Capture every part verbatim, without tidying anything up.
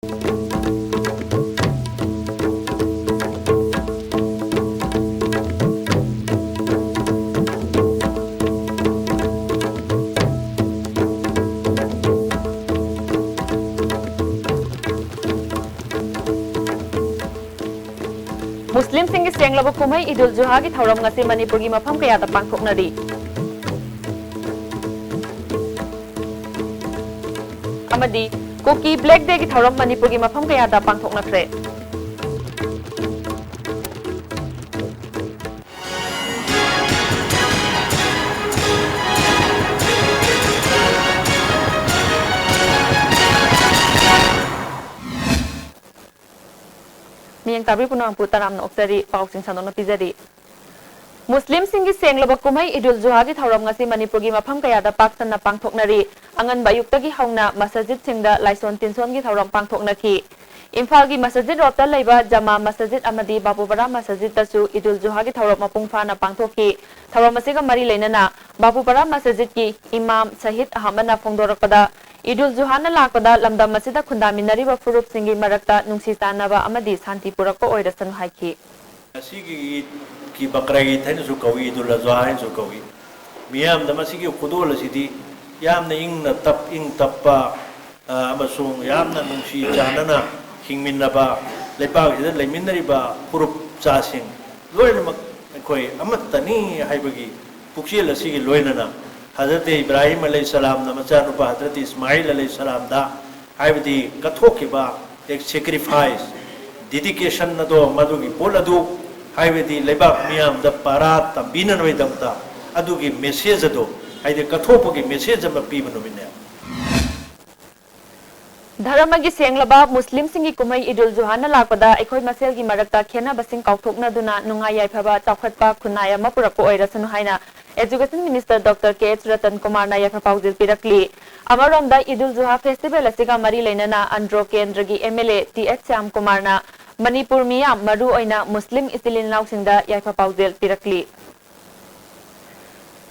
ꯃꯨꯁꯂꯤꯝꯁꯤꯡꯒꯤ ꯁꯦꯡꯂꯕ ꯀꯨꯝꯍꯩ ꯏꯗꯨꯜ ꯖꯨꯍꯥꯒꯤ ꯊꯧꯔꯝ ꯉꯁꯤ ꯃꯅꯤꯄꯨꯔꯒꯤ ꯃꯐꯝ ꯀꯌꯥꯗ ꯄꯥꯡꯊꯣꯛꯅꯔꯤ꯫ ꯑꯃꯗꯤ ꯀꯨꯀꯤ ꯕ꯭ꯂꯦꯛ ꯗꯦꯒꯤ ꯊꯧꯔꯝ ꯃꯅꯤꯄꯨꯔꯒꯤ ꯃꯐꯝ ꯀꯌꯥꯗ ꯄꯥꯡꯊꯣꯛꯅꯈ꯭ꯔꯦ꯫ ꯃꯤꯠꯌꯦꯡ ꯇꯥꯕꯤꯔꯤꯕ ꯄꯨꯝꯅꯃꯛꯄꯨ ꯇꯔꯥꯝꯅ ꯑꯣꯛꯆꯔꯤ꯫ ꯄꯥꯎꯁꯤꯡ ꯁꯟꯗꯣꯛꯅ ꯄꯤꯖꯔꯤ꯫ ꯃꯨꯁꯂꯤꯝꯁꯤꯡꯒꯤ ꯁꯦꯡꯂꯕ ꯀꯨꯝꯍꯩ ꯏꯗꯨꯜ ꯖꯨꯍꯥꯒꯤ ꯊꯧꯔꯝ ꯉꯁꯤ ꯃꯅꯤꯄꯨꯔꯒꯤ ꯃꯐꯝ ꯀꯌꯥꯗ ꯄꯥꯛ ꯁꯟꯅ ꯄꯥꯡꯊꯣꯛꯅꯔꯤ꯫ ꯑꯉꯟꯕ ꯑꯌꯨꯛꯇꯒꯤ ꯍꯧꯅ ꯃꯁꯖꯤꯗꯁꯤꯡꯗ ꯂꯥꯏꯁꯣꯟ ꯇꯤꯟꯁꯣꯟꯒꯤ ꯊꯧꯔꯝ ꯄꯥꯡꯊꯣꯛꯅꯈꯤ꯫ ꯏꯝꯐꯥꯜꯒꯤ ꯃꯁꯖꯤꯗ ꯔꯣꯗꯇ ꯂꯩꯕ ꯖꯃꯥ ꯃꯁꯖꯤꯗ ꯑꯃꯗꯤ ꯕꯥꯕꯨꯄꯥꯔꯥ ꯃꯁꯖꯤꯗꯇꯁꯨ ꯏꯗꯨꯜ ꯖꯨꯍꯥꯒꯤ ꯊꯧꯔꯝ ꯃꯄꯨꯡ ꯐꯥꯅ ꯄꯥꯡꯊꯣꯛꯈꯤ꯫ ꯊꯧꯔꯝ ꯑꯁꯤꯒ ꯃꯔꯤ ꯂꯩꯅꯅ ꯕꯥꯕꯨꯄꯥꯔꯥ ꯃꯁꯖꯤꯗꯀꯤ ꯏꯃꯥꯝ ꯁꯍꯤꯗ ꯑꯍꯃꯗꯅ ꯐꯣꯡꯗꯣꯔꯛꯄꯗ, ꯏꯗꯨꯜ ꯖꯨꯍꯥꯅ ꯂꯥꯛꯄꯗ ꯂꯝꯗꯝ ꯑꯁꯤꯗ ꯈꯨꯟꯗꯥꯃꯤꯟꯅꯔꯤꯕ ꯐꯨꯔꯨꯞꯁꯤꯡꯒꯤ ꯃꯔꯛꯇ ꯅꯨꯡꯁꯤ ꯆꯥꯟꯅꯕ ꯑꯃꯗꯤ ꯁꯥꯟꯇꯤ ꯄꯨꯔꯛꯄ ꯑꯣꯏꯔꯁꯅꯨ ꯍꯥꯏꯈꯤ꯫ ꯉꯁꯤꯒꯤ ꯏꯗꯀꯤ ꯕꯀ꯭ꯔꯥ ꯏꯗ ꯍꯥꯏꯅꯁꯨ ꯀꯧꯏ, ꯏꯗꯨꯜ ꯑꯖꯍꯥ ꯍꯥꯏꯅꯁꯨ ꯀꯧꯏ꯫ ꯃꯤꯌꯥꯝꯗ ꯃꯁꯤꯒꯤ ꯈꯨꯗꯣꯜ ꯑꯁꯤꯗꯤ ꯌꯥꯝꯅ ꯏꯪꯅ ꯇꯞ-, ꯏꯪ ꯇꯞꯄ, ꯑ, ꯑꯃꯁꯨꯡ ꯌꯥꯝꯅ ꯅꯨꯡꯁꯤ ꯆꯥꯟꯅꯅ ꯍꯤꯡꯃꯤꯟꯅꯕ, ꯂꯩꯕꯥꯛ ꯑꯁꯤꯗ ꯂꯩꯃꯤꯟꯅꯔꯤꯕ ꯐꯨꯔꯨꯞ ꯆꯥꯁꯤꯡ ꯂꯣꯏꯅꯃꯛ ꯑꯩꯈꯣꯏ ꯑꯃꯠꯇꯅꯤ ꯍꯥꯏꯕꯒꯤ ꯄꯨꯛꯆꯦꯜ ꯑꯁꯤꯒꯤ ꯂꯣꯏꯅꯅ ꯍꯖꯔꯠ ꯏꯕ꯭ꯔꯥꯍꯤꯝ ꯑꯂꯩꯍꯤ ꯁꯂꯥꯝꯅ ꯃꯆꯥꯅꯨꯄꯥ ꯍꯖꯔꯠ ꯏꯁꯃꯥꯏꯜ ꯑꯂꯩꯍꯤ ꯁꯂꯥꯝꯗ, ꯍꯥꯏꯕꯗꯤ ꯀꯠꯊꯣꯛꯈꯤꯕ sacrifice, dedication ꯑꯗꯣ, ꯃꯗꯨꯒꯤ ꯄꯣꯠ ꯑꯗꯨ, ꯍꯥꯏꯕꯗꯤ ꯂꯩꯕꯥꯛ ꯃꯤꯌꯥꯝꯗ ꯄꯔꯥ ꯇꯝꯕꯤꯅꯅꯕꯒꯤꯗꯃꯛꯇ ꯑꯗꯨꯒꯤ message ꯑꯗꯣ, ꯍꯥꯏꯗꯤ ꯀꯠꯊꯣꯛꯄꯒꯤ message ꯑꯃ ꯄꯤꯕ ꯅꯨꯃꯤꯠꯅꯦ꯫ ꯙꯔꯃꯒꯤ ꯁꯦꯡꯂꯕ ꯃꯨꯁꯂꯤꯝꯁꯤꯡꯒꯤ ꯀꯨꯝꯍꯩ ꯏꯗꯨꯜ ꯖꯨꯍꯥꯅ ꯂꯥꯛꯄꯗ ꯑꯩꯈꯣꯏ ꯃꯁꯦꯜꯒꯤ ꯃꯔꯛꯇ ꯈꯦꯟꯅꯕꯁꯤꯡ ꯀꯥꯎꯊꯣꯛꯅꯗꯨꯅ ꯅꯨꯡꯉꯥꯏ ꯌꯥꯏꯐꯕ ꯆꯥꯎꯈꯠꯄ ꯈꯨꯟꯅꯥꯏ ꯑꯃ ꯄꯨꯔꯛꯄ ꯑꯣꯏꯔꯁꯅꯨ ꯍꯥꯏꯅ Education Minister Doctor K H Ratan ꯀꯨꯃꯥꯔꯅ ꯌꯥꯏꯐ ꯄꯥꯎꯖꯦꯜ ꯄꯤꯔꯛꯂꯤ꯫ ꯑꯃꯔꯣꯝꯗ ꯏꯗꯨꯜ ꯖꯨꯍꯥ festival ꯑꯁꯤꯒ ꯃꯔꯤ ꯂꯩꯅꯅ ꯑꯟꯗ꯭ꯔꯣ ꯀꯦꯟꯗ꯭ꯔꯒꯤ M L A T H Shyam ꯀꯨꯃꯥꯔꯅ ꯃꯅꯤꯄꯨꯔ ꯃꯤꯌꯥꯝ, ꯃꯔꯨ ꯑꯣꯏꯅ ꯃꯨꯁꯂꯤꯝ ꯏꯆꯤꯜ ꯏꯅꯥꯎꯁꯤꯡꯗ ꯌꯥꯏꯐ ꯄꯥꯎꯖꯦꯜ ꯄꯤꯔꯛꯂꯤ꯫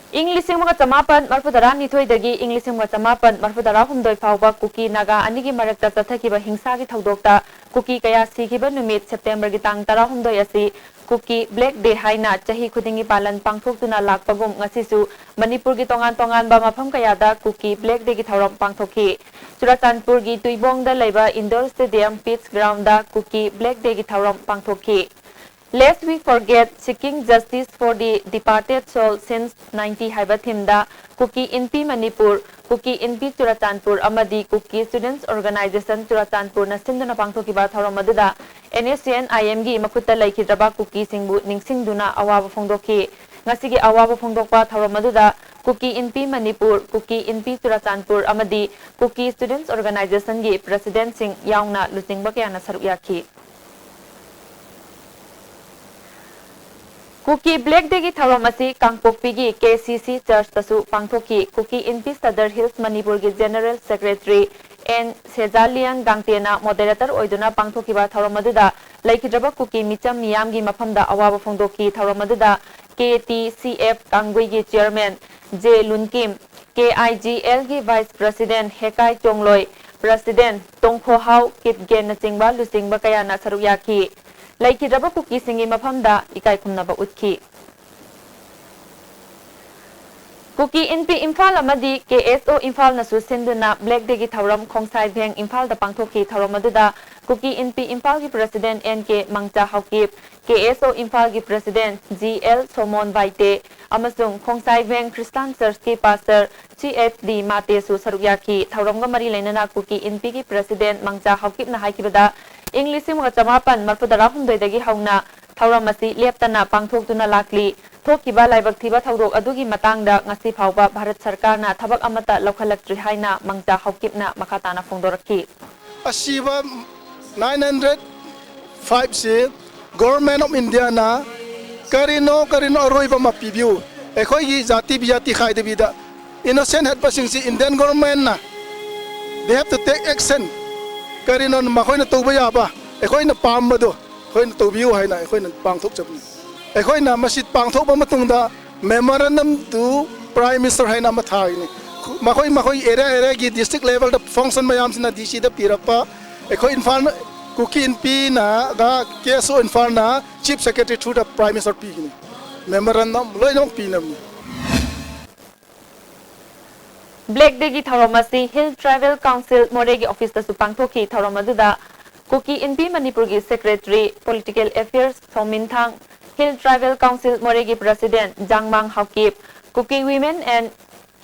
ꯏꯪ ꯂꯤꯁꯤꯡ ꯑꯃꯒ ꯆꯃꯥꯄꯟ ꯃꯔꯤꯐꯨ ꯇꯔꯥꯅꯤꯊꯣꯏꯗꯒꯤ ꯏꯪ ꯂꯤꯁꯤꯡ ꯑꯃꯒ ꯆꯃꯥꯄꯟ ꯃꯔꯤꯐꯨ ꯇꯔꯥꯍꯨꯝꯗꯣꯏ ꯐꯥꯎꯕ ꯀꯨꯀꯤ ꯅꯥꯒꯥ ꯑꯅꯤꯒꯤ ꯃꯔꯛꯇ ꯆꯠꯊꯈꯤꯕ ꯍꯤꯡꯁꯥꯒꯤ ꯊꯧꯗꯣꯛꯇ ꯀꯨꯀꯤ ꯀꯌꯥ ꯁꯤꯈꯤꯕ ꯅꯨꯃꯤꯠ ꯁꯦꯞꯇꯦꯝꯕꯔꯒꯤ ꯇꯥꯡ ꯇꯔꯥꯍꯨꯝꯗꯣꯏ ꯑꯁꯤ ꯀꯨꯀꯤ ꯕ꯭ꯂꯦꯛ ꯗꯦ ꯍꯥꯏꯅ ꯆꯍꯤ ꯈꯨꯗꯤꯡꯒꯤ ꯄꯥꯂꯟ ꯄꯥꯡꯊꯣꯛꯇꯨꯅ ꯂꯥꯛꯄꯒꯨꯝ, ꯉꯁꯤꯁꯨ ꯃꯅꯤꯄꯨꯔꯒꯤ ꯇꯣꯉꯥꯟ ꯇꯣꯉꯥꯟꯕ ꯃꯐꯝ ꯀꯌꯥꯗ ꯀꯨꯀꯤ ꯕ꯭ꯂꯦꯛ ꯗꯦꯒꯤ ꯊꯧꯔꯝ ꯄꯥꯡꯊꯣꯛꯈꯤ꯫ ꯆꯨꯔꯥꯆꯥꯟꯄꯨꯔꯒꯤ ꯇꯨꯏꯕꯣꯡꯗ ꯂꯩꯕ ꯏꯟꯗꯣꯔ ꯁ꯭ꯇꯦꯗꯤꯌꯝ ꯄꯤꯆ ꯒ꯭ꯔꯥꯎꯟꯗ ꯀꯨꯀꯤ ꯕ꯭ꯂꯦꯛ ꯗꯦꯒꯤ ꯊꯧꯔꯝ ꯄꯥꯡꯊꯣꯛꯈꯤ꯫ Lest we forget, seeking justice for the departed soul since ninety ꯍꯥꯏꯕ ꯊꯤꯝꯗ ꯀꯨꯀꯤ ꯏꯟꯄꯤ ꯃꯅꯤꯄꯨꯔ, ꯀꯨꯀꯤ ꯏꯟꯄꯤ ꯆꯨꯔꯥꯆꯥꯟꯄꯨꯔ ꯑꯃꯗꯤ ꯀꯨꯀꯤ ꯁ꯭ꯇꯨꯗꯦꯟꯠꯁ ꯑꯣꯔꯒꯅꯥꯏꯖꯦꯁꯟ ꯆꯨꯔꯥꯆꯥꯟꯄꯨꯔꯅ ꯁꯤꯟꯗꯨꯅ ꯄꯥꯡꯊꯣꯛꯈꯤꯕ ꯊꯧꯔꯝ ꯑꯗꯨꯗ ꯑꯦꯟ ꯑꯦꯁ ꯁꯤ ꯑꯦꯟ ꯑꯥꯏ ꯑꯦꯝꯒꯤ ꯃꯈꯨꯠꯇ ꯂꯩꯈꯤꯗ꯭ꯔꯕ ꯀꯨꯀꯤꯁꯤꯡꯕꯨ ꯅꯤꯡꯁꯤꯡꯗꯨꯅ ꯑꯋꯥꯕ ꯐꯣꯡꯗꯣꯛꯈꯤ꯫ ꯉꯁꯤꯒꯤ ꯑꯋꯥꯕ ꯐꯣꯡꯗꯣꯛꯄ ꯊꯧꯔꯝ ꯑꯗꯨꯗ ꯀꯨꯀꯤ ꯏꯟꯄꯤ ꯃꯅꯤꯄꯨꯔ, ꯀꯨꯀꯤ ꯏꯟꯄꯤ ꯆꯨꯔꯥꯆꯥꯟꯄꯨꯔ ꯑꯃꯗꯤ ꯀꯨꯀꯤ ꯁ꯭ꯇꯨꯗꯦꯟꯠꯁ ꯑꯣꯔꯒꯅꯥꯏꯖꯦꯁꯟꯒꯤ ꯄ꯭ꯔꯦꯁꯤꯗꯦꯟꯠꯁꯤꯡ ꯌꯥꯎꯅ ꯂꯨꯆꯤꯡꯕ ꯀꯌꯥꯅ ꯁꯔꯨꯛ ꯌꯥꯈꯤ꯫ ꯀꯨꯀꯤ ꯕ꯭ꯂꯦꯛ ꯗꯦꯒꯤ ꯊꯧꯔꯝ ꯑꯁꯤ ꯀꯥꯡꯄꯣꯛꯄꯤꯒꯤ ꯀꯦ ꯁꯤ ꯁꯤ ꯆꯔꯆꯇꯁꯨ ꯄꯥꯡꯊꯣꯛꯈꯤ꯫ ꯀꯨꯀꯤ ꯏꯟꯄꯤ ꯁꯗꯔ ꯍꯤꯜꯁ ꯃꯅꯤꯄꯨꯔꯒꯤ ꯖꯦꯅꯔꯦꯜ ꯁꯦꯀ꯭ꯔꯦꯇꯔꯤ ꯑꯦꯟ ꯁꯦꯖꯥꯂꯤꯌꯥꯟ ꯒꯥꯡꯇꯦꯅ ꯃꯣꯗꯦꯔꯦꯇꯔ ꯑꯣꯏꯗꯨꯅ ꯄꯥꯡꯊꯣꯛꯈꯤꯕ ꯊꯧꯔꯝ ꯑꯗꯨꯗ ꯂꯩꯈꯤꯗ꯭ꯔꯕ ꯀꯨꯀꯤ ꯃꯤꯆꯝ ꯃꯤꯌꯥꯝꯒꯤ ꯃꯐꯝꯗ ꯑꯋꯥꯕ ꯐꯣꯡꯗꯣꯛꯈꯤ꯫ ꯊꯧꯔꯝ ꯑꯗꯨꯗ ꯀꯦ ꯇꯤ ꯁꯤ ꯑꯦꯐ ꯀꯥꯡꯒꯨꯏꯒꯤ chairman J Lunkim, K I G ꯑꯦꯜꯒꯤ vice president Hekai Chongloi, president Tongkhohao ꯀꯤꯞꯒꯦꯟꯅꯆꯤꯡꯕ ꯂꯨꯆꯤꯡꯕ ꯀꯌꯥꯅ ꯁꯔꯨꯛ ꯌꯥꯈꯤ꯫ ꯂꯩꯈꯤꯗ꯭ꯔꯕ ꯀꯨꯀꯤꯁꯤꯡꯒꯤ ꯃꯐꯝꯗ ꯏꯀꯥꯏ ꯈꯨꯝꯅꯕ ꯎꯠꯈꯤ꯫ ꯀꯨꯀꯤ ꯏꯟꯄꯤ ꯏꯝꯐꯥꯜ ꯑꯃꯗꯤ ꯀꯦ ꯑꯦꯁ ꯑꯣ ꯏꯝꯐꯥꯜꯅꯁꯨ ꯁꯤꯟꯗꯨꯅ ꯕ꯭ꯂꯦꯛ ꯗꯦꯒꯤ ꯊꯧꯔꯝ ꯈꯣꯡꯁꯥꯏ ꯚꯦꯡ ꯏꯝꯐꯥꯜꯗ ꯄꯥꯡꯊꯣꯛꯈꯤ꯫ ꯊꯧꯔꯝ ꯑꯗꯨꯗ ꯀꯨꯀꯤ ꯏꯟꯄꯤ ꯏꯝꯐꯥꯜꯒꯤ ꯄ꯭ꯔꯦꯁꯤꯗꯦꯟꯠ ꯑꯦꯟ ꯀꯦ ꯃꯪꯆꯥ ꯍꯥꯎꯀꯤꯞ, ꯀꯦ ꯑꯦꯁ ꯑꯣ ꯏꯝꯐꯥꯜꯒꯤ ꯄ꯭ꯔꯦꯁꯤꯗꯦꯟꯠ ꯖꯤ ꯑꯦꯜ ꯁꯣꯃꯣꯟ ꯕꯥꯏꯇꯦ ꯑꯃꯁꯨꯡ ꯈꯣꯡꯁꯥꯏ ꯚꯦꯡ ꯈ꯭ꯔꯤꯁꯇꯥꯟ ꯆꯔꯆꯀꯤ ꯄꯥꯁꯇꯔ ꯁꯤ ꯑꯦꯆ ꯗꯤ ꯃꯥꯇꯦꯁꯨ ꯁꯔꯨꯛ ꯌꯥꯈꯤ꯫ ꯊꯧꯔꯝꯒ ꯃꯔꯤ ꯂꯩꯅꯅ ꯀꯨꯀꯤ ꯏꯟꯄꯤꯒꯤ ꯄ꯭ꯔꯦꯁꯤꯗꯦꯟꯠ ꯃꯪꯆꯥ ꯍꯥꯎꯀꯤꯞꯅ ꯍꯥꯏꯈꯤꯕꯗ, ꯏꯪ ꯂꯤꯁꯤꯡ ꯑꯃꯒ ꯆꯃꯥꯄꯟ ꯃꯔꯤꯐꯨ ꯇꯔꯥꯍꯨꯝꯗꯣꯏꯗꯒꯤ ꯍꯧꯅ ꯊꯧꯔꯝ ꯑꯁꯤ ꯂꯦꯞꯇꯅ ꯄꯥꯡꯊꯣꯛꯇꯨꯅ ꯂꯥꯛꯂꯤ꯫ ꯊꯣꯛꯈꯤꯕ ꯂꯥꯏꯕꯛ ꯊꯤꯕ ꯊꯧꯗꯣꯛ ꯑꯗꯨꯒꯤ ꯃꯇꯥꯡꯗ ꯉꯁꯤ ꯐꯥꯎꯕ ꯚꯥꯔꯠ ꯁꯔꯀꯥꯔꯅ ꯊꯕꯛ ꯑꯃꯠꯇ ꯂꯧꯈꯠꯂꯛꯇ꯭ꯔꯤ ꯍꯥꯏꯅ ꯃꯪꯆꯥ ꯍꯥꯎꯀꯤꯞꯅ ꯃꯈꯥ ꯇꯥꯅ ꯐꯣꯡꯗꯣꯔꯛꯈꯤ꯫ ꯑꯁꯤꯕ nine hundred five ꯁꯤ Government of Indiaꯅ ꯀꯔꯤꯅꯣ, ꯀꯔꯤꯅꯣ ꯑꯔꯣꯏꯕ ꯑꯃ ꯄꯤꯕꯤꯌꯨ꯫ ꯑꯩꯈꯣꯏꯒꯤ ꯖꯥꯇꯤ ꯕꯤꯖꯥꯇꯤ ꯈꯥꯏꯗꯕꯤꯗ innocent ꯍꯠꯄꯁꯤꯡꯁꯤ Indian governmentꯅ they have to take action꯫ ꯀꯔꯤꯅꯣ ꯃꯈꯣꯏꯅ ꯇꯧꯕ ꯌꯥꯕ, ꯑꯩꯈꯣꯏꯅ ꯄꯥꯝꯕꯗꯣ ꯑꯩꯈꯣꯏꯅ ꯇꯧꯕꯤꯌꯨ ꯍꯥꯏꯅ ꯑꯩꯈꯣꯏꯅ ꯄꯥꯡꯊꯣꯛꯆꯕꯅꯤ꯫ ꯑꯩꯈꯣꯏꯅ ꯃꯁꯤ ꯄꯥꯡꯊꯣꯛꯄ ꯃꯇꯨꯡꯗ Memorandum to Prime Minister ꯍꯥꯏꯅ ꯑꯃ ꯊꯥꯒꯅꯤ꯫ ꯃꯈꯣꯏ ꯃꯈꯣꯏ ꯑꯦꯔꯤꯌꯥ ꯑꯦꯔꯤꯌꯥꯒꯤ ꯗꯤꯁꯇ꯭ꯔꯤꯛ ꯂꯦꯚꯦꯜꯗ ꯐꯪꯁꯟ ꯃꯌꯥꯝꯁꯤꯅ ꯗꯤ ꯁꯤꯗ ꯄꯤꯔꯛꯄ, ꯑꯩꯈꯣꯏ ꯏꯝꯐꯥꯜ ꯀꯨꯀꯤ ꯏꯟꯄꯤꯅꯒ ꯀꯦ ꯑꯦꯁ ꯑꯣ ꯏꯝꯐꯥꯜꯅ ꯆꯤꯐ ꯁꯦꯀ꯭ꯔꯦꯇꯔꯤ ꯊ꯭ꯔꯨꯗ ꯄ꯭ꯔꯥꯏꯝ ꯃꯤꯅꯤꯁꯇꯔ ꯄꯤꯒꯅꯤ꯫ ꯃꯦꯃꯣꯔꯦꯟꯗꯝ ꯂꯣꯏꯅꯃꯛ ꯄꯤꯅꯕꯅꯤ꯫ ꯕ꯭ꯂꯦꯛ ꯗꯦꯒꯤ ꯊꯧꯔꯝ ꯑꯁꯤ ꯍꯤꯜ ꯇ꯭ꯔꯥꯏꯕꯦꯜ ꯀꯥꯎꯟꯁꯤꯜ ꯃꯣꯔꯦꯒꯤ ꯑꯣꯐꯤꯁꯇꯁꯨ ꯄꯥꯡꯊꯣꯛꯈꯤ꯫ ꯊꯧꯔꯝ ꯑꯗꯨꯗ ꯀꯨꯀꯤ ꯏꯟꯄꯤ ꯃꯅꯤꯄꯨꯔꯒꯤ secretary political affairs Somin Thang, hill tribal council ꯃꯣꯔꯦꯒꯤ ꯄ꯭ꯔꯁꯤꯗꯦꯟꯠ ꯖꯥꯡꯃꯥꯡ Haokip, Kuki women and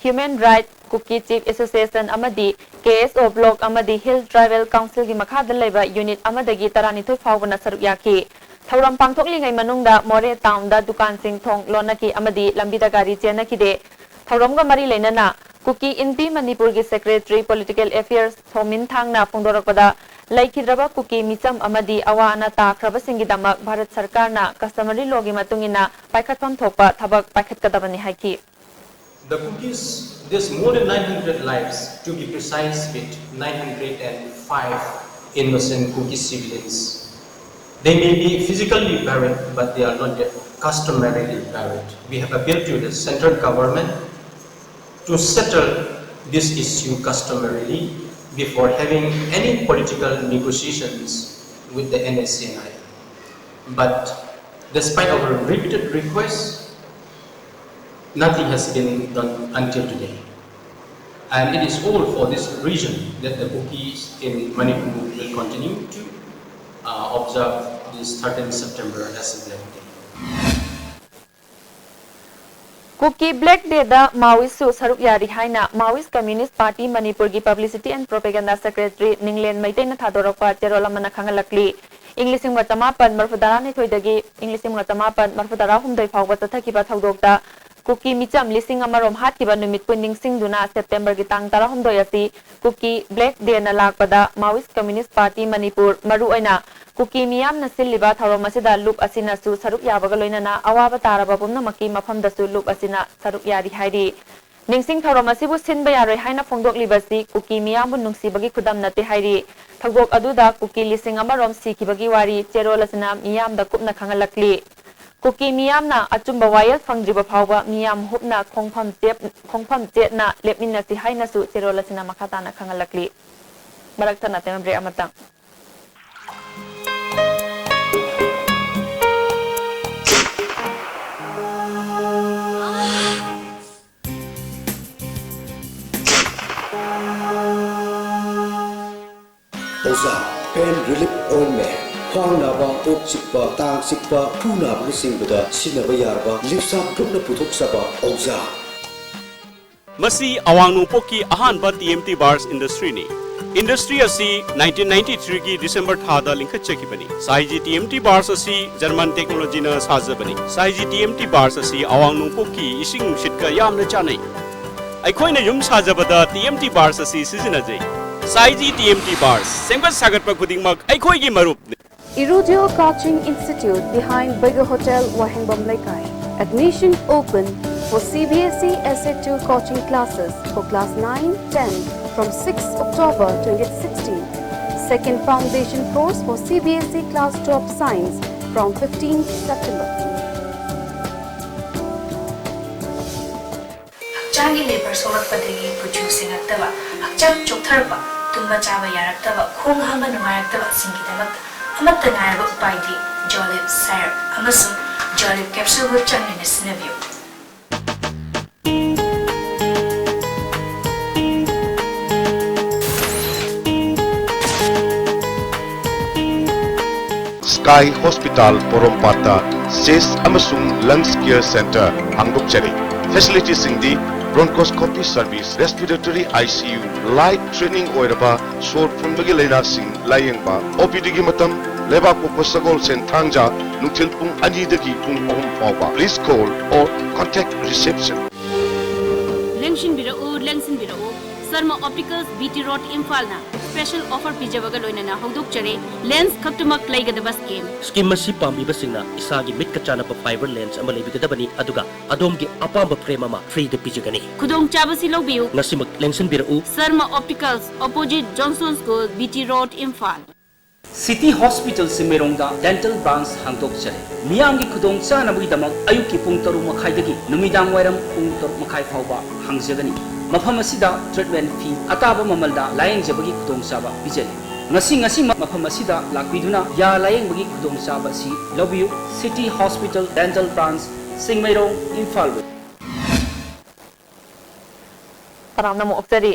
human right, Kuki chief association ꯑꯃꯗꯤ ꯀꯦ ꯑꯦꯁ ꯑꯣ ꯕ꯭ꯂꯣꯛ ꯑꯃꯗꯤ ꯍꯤꯜ ꯇ꯭ꯔꯥꯏꯕꯦꯜ ꯀꯥꯎꯟꯁꯤꯜꯒꯤ ꯃꯈꯥꯗ ꯂꯩꯕ ꯌꯨꯅꯤꯠ ꯑꯃꯗꯒꯤ ꯇꯔꯥꯅꯤꯊꯣꯏ ꯐꯥꯎꯕꯅ ꯁꯔꯨꯛ ꯌꯥꯈꯤ꯫ ꯊꯧꯔꯝ ꯄꯥꯡꯊꯣꯛꯂꯤꯉꯩ ꯃꯅꯨꯡꯗ ꯃꯣꯔꯦ ꯇꯥꯎꯟꯗ ꯗꯨꯀꯥꯟꯁꯤꯡ ꯊꯣꯡ ꯂꯣꯟꯅꯈꯤ ꯑꯃꯗꯤ ꯂꯝꯕꯤꯗ ꯒꯥꯔꯤ ꯆꯦꯟꯅꯈꯤꯗꯦ꯫ ꯊꯧꯔꯝꯒ ꯃꯔꯤ ꯂꯩꯅꯅ ꯀꯨꯀꯤ ꯏꯟꯄꯤ ꯃꯅꯤꯄꯨꯔꯒꯤ ꯁꯦꯀ꯭ꯔꯦꯇꯔꯤ ꯄꯣꯂꯤꯇꯤꯀꯦꯜ ꯑꯦꯐꯤꯌꯔꯁ ꯁꯣꯃꯤꯟ ꯊꯥꯡꯅ ꯐꯣꯡꯗꯣꯔꯛꯄꯗ, ꯂꯩꯈꯤꯗ꯭ꯔꯕ ꯀꯨꯀꯤ ꯃꯤꯆꯝ ꯑꯃꯗꯤ ꯑꯋꯥ ꯑꯅꯥ ꯇꯥꯈ꯭ꯔꯕꯁꯤꯡꯒꯤꯗꯃꯛ ꯚꯥꯔꯠ ꯁꯔꯀꯥꯔꯅ ꯀꯁꯇꯃꯔꯤ ꯂꯣꯒꯤ ꯃꯇꯨꯡ ꯏꯟꯅ ꯄꯥꯏꯈꯠꯐꯝ ꯊꯣꯛꯄ ꯊꯕꯛ ꯄꯥꯏꯈꯠꯀꯗꯕꯅꯤ ꯍꯥꯏꯈꯤ꯫ The Kukis, there's more than nine hundred lives, to be precise, with nine hundred and five innocent Kuki civilians. They may be physically buried, but they are not yet customarily buried. We have appealed to the central government to settle this issue customarily before having any political negotiations with the N S C N I. But despite our repeated requests, nothing has been done until today. And it is all for this reason that the Kukis in Manipur will continue to uh, observe this thirteenth September as a Black Day. Kuki black ꯗꯦꯗ ꯃꯥꯋꯤꯁꯁꯨ ꯁꯔꯨꯛ ꯌꯥꯔꯤ ꯍꯥꯏꯅ Maoist communist party ꯃꯅꯤꯄꯨꯔꯒꯤ publicity and propaganda secretary Ninglen ꯃꯩꯇꯩꯅ ꯊꯥꯗꯣꯔꯛꯄ ꯆꯦꯔꯣꯜ ꯑꯃꯅ ꯈꯪꯍꯜꯂꯛꯂꯤ꯫ ꯏꯪ ꯂꯤꯁꯤꯡ ꯑꯃꯒ ꯆꯃꯥꯄꯟ ꯃꯔꯤꯐꯨ ꯇꯔꯥꯅꯤꯊꯣꯏꯗꯒꯤ ꯏꯪ ꯂꯤꯁꯤꯡ ꯑꯃꯒ ꯆꯃꯥꯄꯟ ꯃꯔꯤꯐꯨ ꯇꯔꯥꯍꯨꯝꯗꯣꯏ ꯐꯥꯎꯕ ꯆꯠꯊꯈꯤꯕ ꯊꯧꯗꯣꯛꯇ ꯀꯨꯀꯤ ꯃꯤꯆꯝ ꯂꯤꯁꯤꯡ ꯑꯃꯔꯣꯝ ꯍꯥꯠꯈꯤꯕ ꯅꯨꯃꯤꯠꯄꯨ ꯅꯤꯡꯁꯤꯡꯗꯨꯅ ꯁꯦꯞꯇꯦꯝꯕꯔꯒꯤ ꯇꯥꯡ ꯇꯔꯥꯍꯨꯝꯗꯣꯏ ꯑꯁꯤ ꯀꯨꯀꯤ ꯕ꯭ꯂꯦꯛ ꯗꯦꯅ ꯂꯥꯛꯄꯗ ꯃꯥꯋꯤꯁ ꯀꯝꯃ꯭ꯌꯨꯅꯤꯁ ꯄꯥꯔꯇꯤ ꯃꯅꯤꯄꯨꯔ, ꯃꯔꯨꯑꯣꯏꯅ ꯀꯨꯀꯤ ꯃꯤꯌꯥꯝꯅ ꯁꯤꯜꯂꯤꯕ ꯊꯧꯔꯝ ꯑꯁꯤꯗ ꯂꯨꯞ ꯑꯁꯤꯅꯁꯨ ꯁꯔꯨꯛ ꯌꯥꯕꯒ ꯂꯣꯏꯅꯅ ꯑꯋꯥꯕ ꯇꯥꯔꯕ ꯄꯨꯝꯅꯃꯛꯀꯤ ꯃꯐꯝꯗꯁꯨ ꯂꯨꯞ ꯑꯁꯤꯅ ꯁꯔꯨꯛ ꯌꯥꯔꯤ ꯍꯥꯏꯔꯤ꯫ ꯅꯤꯡꯁꯤꯡ ꯊꯧꯔꯝ ꯑꯁꯤꯕꯨ ꯁꯤꯟꯕ ꯌꯥꯔꯣꯏ ꯍꯥꯏꯅ ꯐꯣꯡꯗꯣꯛꯂꯤꯕꯁꯤ ꯀꯨꯀꯤ ꯃꯤꯌꯥꯝꯕꯨ ꯅꯨꯡꯁꯤꯕꯒꯤ ꯈꯨꯗꯝ ꯅꯠꯇꯦ ꯍꯥꯏꯔꯤ꯫ ꯊꯧꯗꯣꯛ ꯑꯗꯨꯗ ꯀꯨꯀꯤ ꯂꯤꯁꯤꯡ ꯑꯃꯔꯣꯝ ꯁꯤꯈꯤꯕꯒꯤ ꯋꯥꯔꯤ ꯆꯦꯔꯣꯜ ꯑꯁꯤꯅ ꯃꯤꯌꯥꯝꯗ ꯀꯨꯞꯅ ꯈꯪꯍꯜꯂꯛꯂꯤ꯫ ꯀꯨꯀꯤ ꯃꯤꯌꯥꯝꯅ ꯑꯆꯨꯝꯕ ꯋꯥꯌꯦꯜ ꯐꯪꯗ꯭ꯔꯤꯕ ꯐꯥꯎꯕ ꯃꯤꯌꯥꯝ ꯍꯨꯞꯅ ꯈꯣꯡꯐꯝ ꯆꯦꯞ-, ꯈꯣꯡꯐꯝ ꯆꯦꯠꯅ ꯂꯦꯞꯃꯤꯟꯅꯁꯤ ꯍꯥꯏꯅꯁꯨ ꯆꯦꯔꯣꯜ ꯑꯁꯤꯅ ꯃꯈꯥ ꯇꯥꯅ ꯈꯪꯍꯜꯂꯛꯂꯤ꯫ ꯃꯔꯛ ꯊꯠꯅ time break ꯑꯃꯇꯪ꯫ ꯑꯣꯖꯥ, pain relief ointment, ꯈ꯭ꯋꯥꯡ ꯅꯥꯕ, ꯀꯣꯛ ꯆꯤꯛꯄ, ꯇꯥꯡ ꯆꯤꯛꯄ, ꯈꯨ ꯅꯥꯕꯅꯆꯤꯡꯕꯗ ꯁꯤꯖꯤꯟꯅꯕ ꯌꯥꯔꯕ ꯂꯤꯞꯁꯥꯞ ꯒ꯭ꯔꯨꯞꯅ ꯄꯨꯊꯣꯛꯆꯕ ꯑꯣꯖꯥ꯫ ꯃꯁꯤ ꯑꯋꯥꯡ ꯅꯣꯡꯄꯣꯛꯀꯤ ꯑꯍꯥꯟꯕ ꯇꯤ ꯑꯦꯝ ꯇꯤ ꯕꯥꯔꯁ ꯏꯟꯗꯁꯇ꯭ꯔꯤꯅꯤ꯫ ꯏꯟꯗꯁꯇ꯭ꯔꯤ ꯑꯁꯤ ꯅꯥꯏꯟꯇꯤꯟ ꯅꯥꯏꯟꯇꯤ ꯊ꯭ꯔꯤꯒꯤ ꯗꯤꯁꯦꯝꯕꯔ ꯊꯥꯗ ꯂꯤꯡꯈꯠꯆꯈꯤꯕꯅꯤ꯫ ꯁꯥꯏꯖꯤ ꯇꯤ ꯑꯦꯝ ꯇꯤ ꯕꯥꯔꯁ ꯑꯁꯤ ꯖꯔꯃꯟ ꯇꯦꯛꯅꯣꯂꯣꯖꯤꯅ ꯁꯥꯖꯕꯅꯤ꯫ ꯁꯥꯏꯖꯤ ꯇꯤ ꯑꯦꯝ ꯇꯤ ꯕꯥꯔꯁ ꯑꯁꯤ ꯑꯋꯥꯡ ꯅꯣꯡꯄꯣꯛꯀꯤ ꯏꯁꯤꯡ ꯅꯨꯡꯁꯤꯠꯀ ꯌꯥꯝꯅ ꯆꯥꯟꯅꯩ꯫ ꯑꯩꯈꯣꯏꯅ ꯌꯨꯝ ꯁꯥꯖꯕꯗ ꯇꯤ ꯑꯦꯝ ꯇꯤ ꯕꯥꯔꯁ ꯑꯁꯤ ꯁꯤꯖꯤꯟꯅꯖꯩ꯫ ꯁꯥꯏꯖꯤ ꯇꯤ ꯑꯦꯝ ꯇꯤ ꯕꯥꯔꯁ, ꯁꯦꯝꯒꯠ ꯁꯥꯒꯠꯄ ꯈꯨꯗꯤꯡꯃꯛ ꯑꯩꯈꯣꯏꯒꯤ ꯃꯔꯨꯞꯅꯤ꯫ Irudio Coaching Institute behind Bega Hotel, Wahengbam Leikai. Admission open for C B S E S A two coaching classes for class nine, ten from sixth October twenty sixteen. Second foundation course for C B S E class twelve science from fifteenth September. ꯍꯛꯆꯥꯡꯒꯤ labour ꯁꯣꯛꯂꯛꯄꯗꯒꯤ ꯀꯨꯆꯨ ꯁꯦꯡꯉꯛꯇꯕ, ꯍꯛꯆꯥꯡ ꯆꯣꯛꯊꯔꯛꯄ, ꯇꯨꯝꯕ ꯆꯥꯕ ꯌꯥꯔꯛꯇꯕ, ꯈꯣꯡ ꯍꯥꯝꯕ ꯅꯨꯡꯉꯥꯏꯔꯛꯇꯕꯁꯤꯡꯒꯤꯗꯃꯛꯇ ꯑꯃꯠꯇ ꯉꯥꯏꯔꯕ ꯎꯄꯥꯏꯗꯤ ꯖꯣꯂꯤꯞ ꯁꯥꯏꯔꯞ ꯑꯃꯁꯨꯡ ꯖꯣꯂꯤꯞ ꯀꯦꯞꯁꯨꯜꯕꯨ ꯆꯥꯡ ꯅꯥꯏꯅ ꯁꯤꯖꯤꯟꯅꯕꯤꯌꯨ꯫ Sky Hospital ꯄꯣꯔꯣꯝꯄꯥꯠꯇ Chest ꯑꯃꯁꯨꯡ Lungs Care Center ꯍꯥꯡꯗꯣꯛꯆꯔꯤ꯫ ꯐꯦꯁꯤꯂꯤꯇꯤꯁꯤꯡꯗꯤ bronchoscopy service, respiratory I C U, light training ꯑꯣꯏꯔꯕ ꯁꯣꯔ ꯐꯨꯟꯕꯒꯤ ꯂꯥꯏꯅꯥꯁꯤꯡ ꯂꯥꯌꯦꯡꯕ, ꯑꯣ ꯄꯤ ꯗꯤꯒꯤ ꯃꯇꯝ ꯂꯩꯕꯥꯛꯄꯣꯛꯄ ꯁꯒꯣꯜꯁꯦꯟ ꯊꯥꯡꯖ ꯅꯨꯡꯊꯤꯜ ꯄꯨꯡ ꯑꯅꯤꯗꯒꯤ ꯄꯨꯡ ꯑꯍꯨꯝ ꯐꯥꯎꯕ꯫ Please call or contact reception. ꯂꯦꯡꯁꯤꯟꯕꯤꯔꯛꯎ, ꯂꯦꯡꯁꯤꯟꯕꯤꯔꯛꯎ꯫ Sharma optics, B T road, ꯏꯝꯐꯥꯜꯅ special offer ꯄꯤꯖꯕꯒ ꯂꯣꯏꯅꯅ ꯍꯧꯗꯣꯛꯆꯔꯤ꯫ ꯂꯦꯟꯁ ꯈꯛꯇꯃꯛ ꯂꯩꯒꯗꯕ ꯁ꯭ꯀꯤꯝ꯫ ꯁ꯭ꯀꯤꯝ ꯑꯁꯤ ꯄꯥꯝꯕꯤꯕꯁꯤꯡꯅ ꯏꯁꯥꯒꯤ ꯃꯤꯠꯀ ꯆꯥꯟꯅꯕ ꯐꯥꯏꯕꯔ ꯂꯦꯟꯁ ꯑꯃ ꯂꯩꯕꯤꯒꯗꯕꯅꯤ, ꯑꯗꯨꯒ ꯑꯗꯣꯝꯒꯤ ꯑꯄꯥꯝꯕ ꯐ꯭ꯔꯦꯝ ꯑꯃ ꯐ꯭ꯔꯤꯗ ꯄꯤꯖꯒꯅꯤ꯫ ꯈꯨꯗꯣꯡꯆꯥꯕꯁꯤ ꯂꯧꯕꯤꯌꯨ꯫ ꯉꯁꯤꯃꯛ ꯂꯦꯡꯁꯤꯟꯕꯤꯔꯛꯎ꯫ Sharma optics, opposite Johnson school, B T road, Imphal. City Hospital ꯁꯤꯡꯃꯩꯔꯣꯡꯗ dental branch ꯍꯥꯡꯗꯣꯛꯆꯔꯦ꯫ ꯃꯤꯌꯥꯝꯒꯤ ꯈꯨꯗꯣꯡ ꯆꯥꯅꯕꯒꯤꯗꯃꯛ ꯑꯌꯨꯛꯀꯤ ꯄꯨꯡ ꯇꯔꯨꯛ ꯃꯈꯥꯏꯗꯒꯤ ꯅꯨꯃꯤꯗꯥꯡ ꯋꯥꯏꯔꯝ ꯄꯨꯡ ꯇꯔꯨꯛ ꯃꯈꯥꯏ ꯐꯥꯎꯕ ꯍꯥꯡꯖꯒꯅꯤ꯫ ꯃꯐꯝ ꯑꯁꯤꯗ treatment fee ꯑꯇꯥꯕ ꯃꯃꯜꯗ ꯂꯥꯌꯦꯡꯖꯕꯒꯤ ꯈꯨꯗꯣꯡꯆꯥꯕ ꯄꯤꯖꯔꯤ꯫ ꯉꯁꯤ ꯉꯁꯤꯃꯛ ꯃꯐꯝ ꯑꯁꯤꯗ ꯂꯥꯛꯄꯤꯗꯨꯅ ꯌꯥ ꯂꯥꯌꯦꯡꯕꯒꯤ ꯈꯨꯗꯣꯡꯆꯥꯕ ꯑꯁꯤ ꯂꯧꯕꯤꯌꯨ꯫ City Hospital Dental Branch, ꯁꯤꯡꯃꯩꯔꯣꯡ, Imphal West꯫ ꯇꯔꯥꯝꯅ ꯑꯃꯨꯛ ꯑꯣꯛꯆꯔꯤ꯫